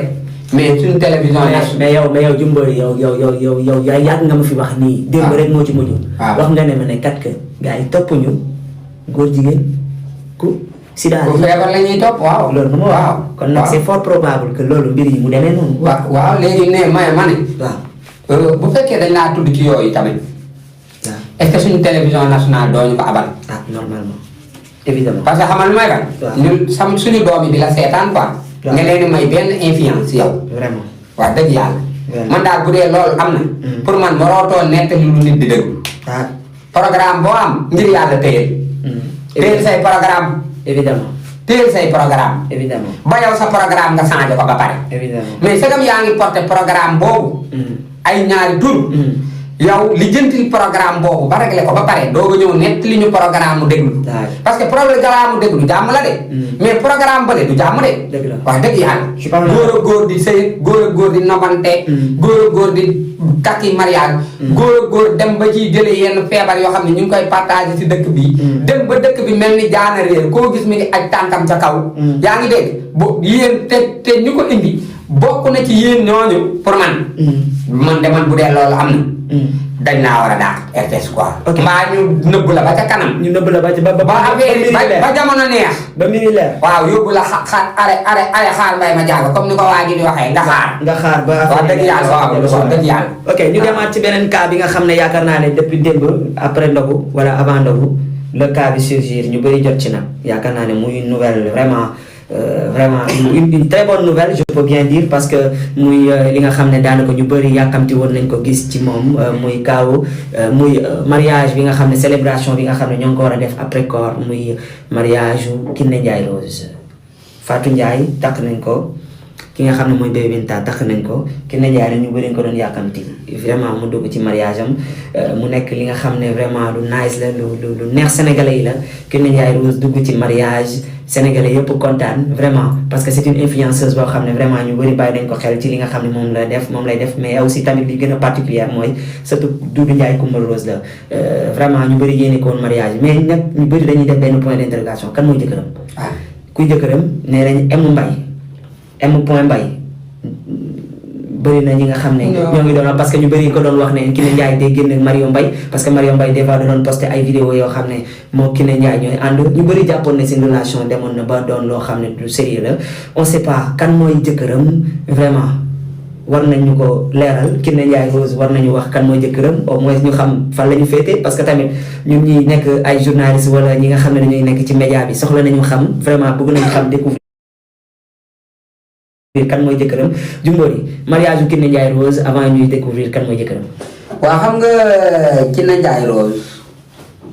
mais suñu télévision. mais yow Jimbori yow yaa yàgg nga ma fi wax nii. démb rek moo ci mujj. wax nga ne ma ne kat que gars yi topp ñu góor jigéen ku. sida ku feebar la ñuy topp waaw. loolu moom waaw kon nag c'est fort probable que loolu mbir yi mu demee noonu. waaw léegi ne ma ne. waaw bu fekkee dañ laa tudd ci yooyu tamit. waaw est-ce que suñu télévision nationale doo ñu ko abal. ah normalement évidemment. parce que xamal lu may kan. ñun suñu doom yi di la seetaan quoi. nga leen di may benn influence yow. vraiment wax dëgg yàlla. man daal bu dee loolu am na. pour man warootoo nettali lu nit di déglu. programme boo am ngir yàlla téyel. téyel say programme. évidemment téyel say programme. évidemment ba yow sa programme nga changé ko ba pare. évidemment mais sagam yaa ngi porté programme boobu. ay ñaari tur. yow li jëntil programme boobu ba réglé ko ba pare doo ñëw nett li ñu programme mu déglu. parce que programme mu déglu jàmm la de. mais programme bële du jàmm de. dëgg la wax dëgg yàlla. góor a góor di sëy góor a góor di nobante. góor a góor di takki mariage. góor a góor dem ba ci jëlee yenn feebar yoo xam ne ñu ngi koy partagé ci dëkk bi. dem ba dëkk bi mel ni jaana réer koo gis mi ngi aj tànkam ca kaw. yaa ngi dégg bo yéen te ñu ko indi bokk na ci yéen ñooñu pour man de man bu dee loolu am na dañ naa war a daax RTS quoi mbaa ñu nëbb la ba ca kanam ñu nëbb la ba affaire ba jamono neex ba mi ngi leer waaw yóbbu la are xaar mbay ma jàll comme ni ko waa ji di waxee nga xaar ba wax dëgg yàlla waaw dëgg yàlla ok ñu demaat ci beneen cas bi nga xam ne yaakaar naa ne depuis démb après ndogu wala avant ndogu le cas bi surgir ñu bëri jot ci nag yaakaar naa ne muy une nouvelle vraiment une très bonne nouvelle je peux bien dire parce que muy li nga xam ne daanaka ñu bëri yàkkamti woon nañ ko gis ci moom muy kaaw muy mariage bi nga xam ne célébration bi nga xam ne ñoo ngi ko war a def après corps muy mariage u Kiné Ndiaye Rose Fatou Ndiaye takk nañ ko ki nga xam ne mooy Bébé Binta takk nañ ko Kiné Ndiaye nag ñu bëri ko doon yàkkamti vraiment mu dugg ci mariage am mu nekk li nga xam ne vraiment lu nice la lu neex sénégalais yi la Kiné Ndiaye Rose dugg ci mariage sénégalais yëpp kontaan vraiment parce que c'est une influenceuse boo xam ne vraiment ñu bëri bàyyi nañ ko xel ci li nga xam ne moom lay def mais aussi tamit li gën a particulière mooy surtout Doudou Ndiaye Coumba Rose la vraiment ñu bëri yéene ko woon mariage mais nag ñu bëri dañuy def benn point d'interrogation kan mooy jëkkëram kuy jëkkëram nee nañ M point Mbaye bëri na ñi nga xam ne ñoo ngi doon parce que ñu bëri ko doon wax ne Kiné Ndiaye day génn Mario Mbaye parce que Mario Mbaye des fois da doon posté ay vidéo yoo xam ne moo Kiné Ndiaye ñooy ànd ñu bëri jàppoon ne seen relation demoon na ba doon loo xam ne du sérieux la on sait pas kan mooy jëkkëram vraiment war nañu ko leeral Kiné Ndiaye Rose war nañu wax kan mooy jëkkëram au moins ñu xam fan la ñu féete parce que tamit ñun ñi nekk ay journalistes wala ñi nga xam ne dañuy nekk ci média bi soxla nañu xam vraiment bëgg nañu xam découvrir kan mooy jëkkëram Jumbori mariage u Kiné Ndiaye Rose avant ñuy découvrir kan mooy jëkkëram waaw xam nga Kiné Ndiaye Rose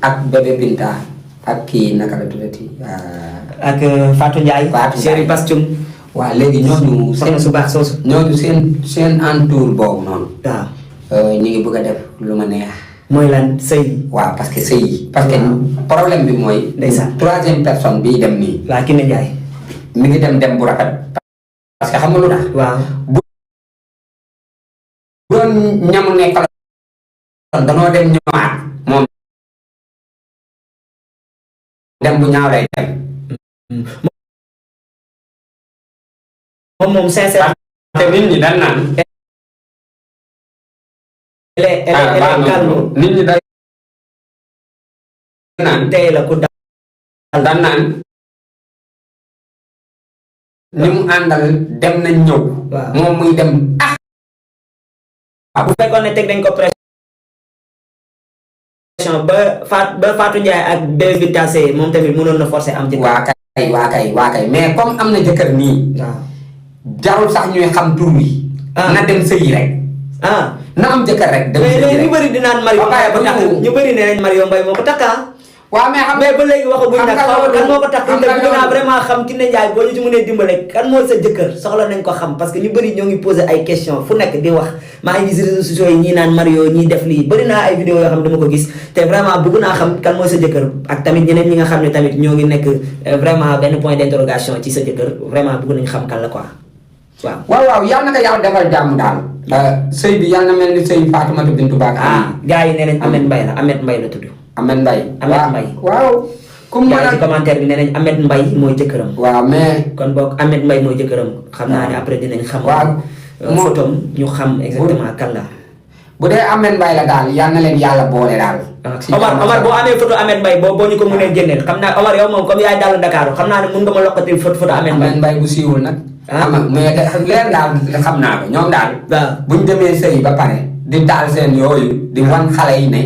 ak Bébé Binta ak kii naka la tuddati ak Fatou Ndiaye Chéri Bastoum waaw léegi ñooñu soxna su baax soosu ñooñu seen entour boobu noonu waaw ñu ngi bëgg a def lu ma neex mooy lan sëy waaw parce que sëy parce que problème bi mooy ndeysaan troisième personne bii dem nii waa Kiné Ndiaye mi ngi dem bu rafet parce que xam nga lu tax waaw bu doon ñamu nekkal danoo dem ñëwaat moom dem bu ñaaw lay dem moom sincère te nit ñi dañ naan elle calme nit ñi dañ naan tey la ku dañ naan ni mu àndal dem nañ ñëw moom muy dem bu fekkoon ne teg nañ ko pression ba Fatou Ndiaye ak Bébé Binta Seye moom tamit mënoon na forcer am jëkkër waa kay mais comme am na jëkkër nii jarul sax ñuy xam tur wi na dem sëyi rek na am jëkkër rek dem sëyi rek ñu bëri di naan Mario Mbaye ko takk ñu bëri nee nañ Mario Mbaye moo ko takka waaw mais xam ba léegi waxaguñ nag kan moo ko takk te bëgg naa vraiment xam Kiné Ndiaye boo ñu ci mënee dimbale kan mooy sa jëkkër soxla nañ ko xam parce que ñu bëri ñoo ngi posé ay questions fu nekk di wax maa ngi gis réseaux sociaux yi ñii naan Mario ñii def lii bëri naa ay vidéo yoo xam ne dama ko gis te vraiment bëgg naa xam kan mooy sa jëkkër ak tamit ñeneen ñi nga xam ne tamit ñoo ngi nekk vraiment benn point d'interrogation ci sa jëkkër vraiment bëgg nañ xam kan la quoi waaw yal na ko yàlla defal jàmm daal sëy bi yal na mel ni sëy Fatoumata Bintou Ba gars yi nee nañ Ahmed Mbaye la Ahmed Mbaye la tudd Ahmed Mbaye waaw comme yaa ci commentaire bi nee nañ Ahmed Mbaye mooy jëkkëram waaw mais kon boog Ahmed Mbaye mooy jëkkëram xam naa ne après dinañ xam photom ñu xam exactement kan la bu dee Ahmed Mbaye la daal yal na leen yàlla boole daal Omar boo amee photo Ahmed Mbaye boo ñu ko mënee génneel xam naa Omar yow moom comme yaay daal Dakar xam naa ne mun nga ma lokkatil photo Ahmed Mbaye bu siiwul nag mais leen daal xam naa ko ñoom daal buñ demee sëy ba pare di daal seen yooyu di wan xale yi ne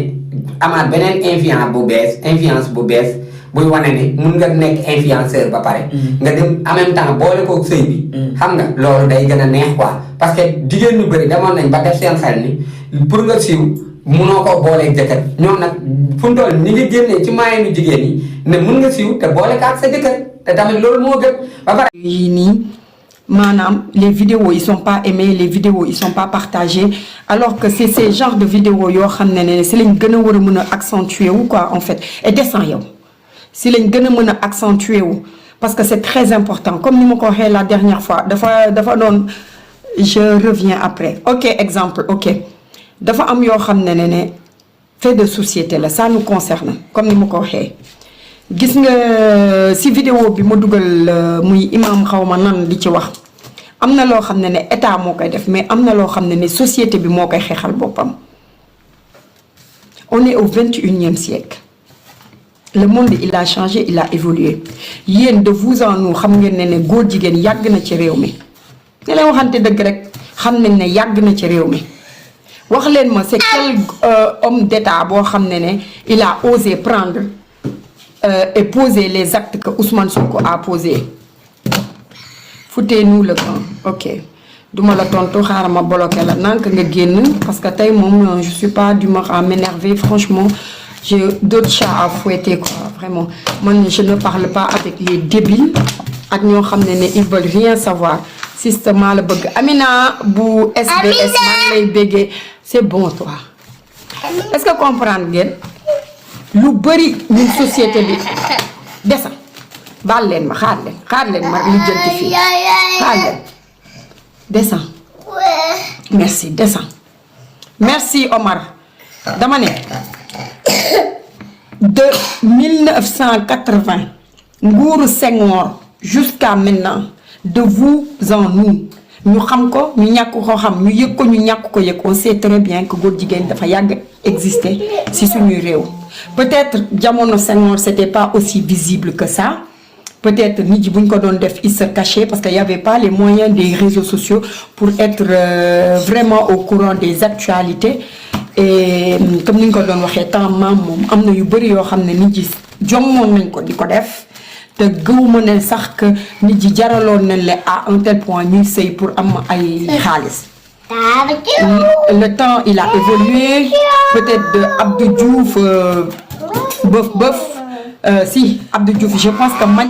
amaat beneen influence bu bees buy wane ne mun nga nekk influenceur ba pare nga dem en même temps boole kook sëy bi xam nga loolu day gën a neex quoi parce que jigéen ñu bëri demoon nañ ba def seen xel ni pour nga siiw munoo ko booleeg jëkkër ñoom nag fu mu toll ñi ngi génnee ci maayanu jigéen yi ne mun nga siiw te boole kaak sa jëkkër te tamit loolu moo gën ba pare yii nii maanaam les vidéos ils sont pas aimés les vidéos ils sont pas partagés alors que c'est ces genres de vidéos yoo xam ne si lañ gën a war a mën a accentuer wu quoi en fait et descend yow si lañ gën a mën a accentuer wu parce que c'est très important comme ni ma ko waxee la dernière fois dafa doon je reviens après ok exemple ok dafa am yoo xam ne fait de société la ça nous concerne comme ni ma ko waxee gis nga si vidéo bi ma dugal muy imam xaw ma nan di ci wax am na loo xam ne état moo koy def mais am na loo xam ne société bi moo koy xeexal boppam. On est au 21e siècle. Le monde il a changé, il a évolué. Yéen de vous en nous xam ngeen ne góor jigéen yàgg na ci réew mi. ne leen waxante dëgg rek xam nañ ne yàgg na ci réew mi. wax leen ma c'est quel homme d'état boo xam ne il a osé prendre et poser les actes que Ousmane Sonko a posé. Foutez-nous le camp. Ok. duma la tontu xaaral ma bloqué la nank nga génn parce que tey moom je suis pas d'humeur à m'énerver franchement j'ai d'autres chats à fouetter quoi vraiment man je ne parle pas avec les débiles ak ñoo xam ne ils veulent rien savoir systématiquement la bëgg Amina bu SBS man lay béggee c'est bon toi est-ce que comprendre ngeen lu bëri ñun société bi desa baal leen ma xaar leen ma lu jënti fii xaar leen descends. Merci, descends. Merci Omar. Dama ne de 1980 nguuru Senghor jusqu'à maintenant de vous en nous ñu xam ko ñu ñàkk ko xam ñu yëg ko ñu ñàkk ko yëg on sait très bien que góor jigéen dafa yàgg exister ci suñuy réew. Peut-être jamono Senghor c'était pas aussi visible que ça. Peut-être nit ji buñ ko doon def il se cachait parce qu'il y avait pas les moyens des réseaux sociaux pour être vraiment au courant des actualités et comme ni ñu ko doon waxee temps maam moom am na yu bëri yoo xam ne nit ji jommoon nañ ko di ko def te gëwuma ne sax que nit ji jaraloon nañ le à un tel point ñuy sëy pour am ay xaalis. Le temps il a évolué peut-être de Abdou Diouf bëf si Abdou Diouf je pense que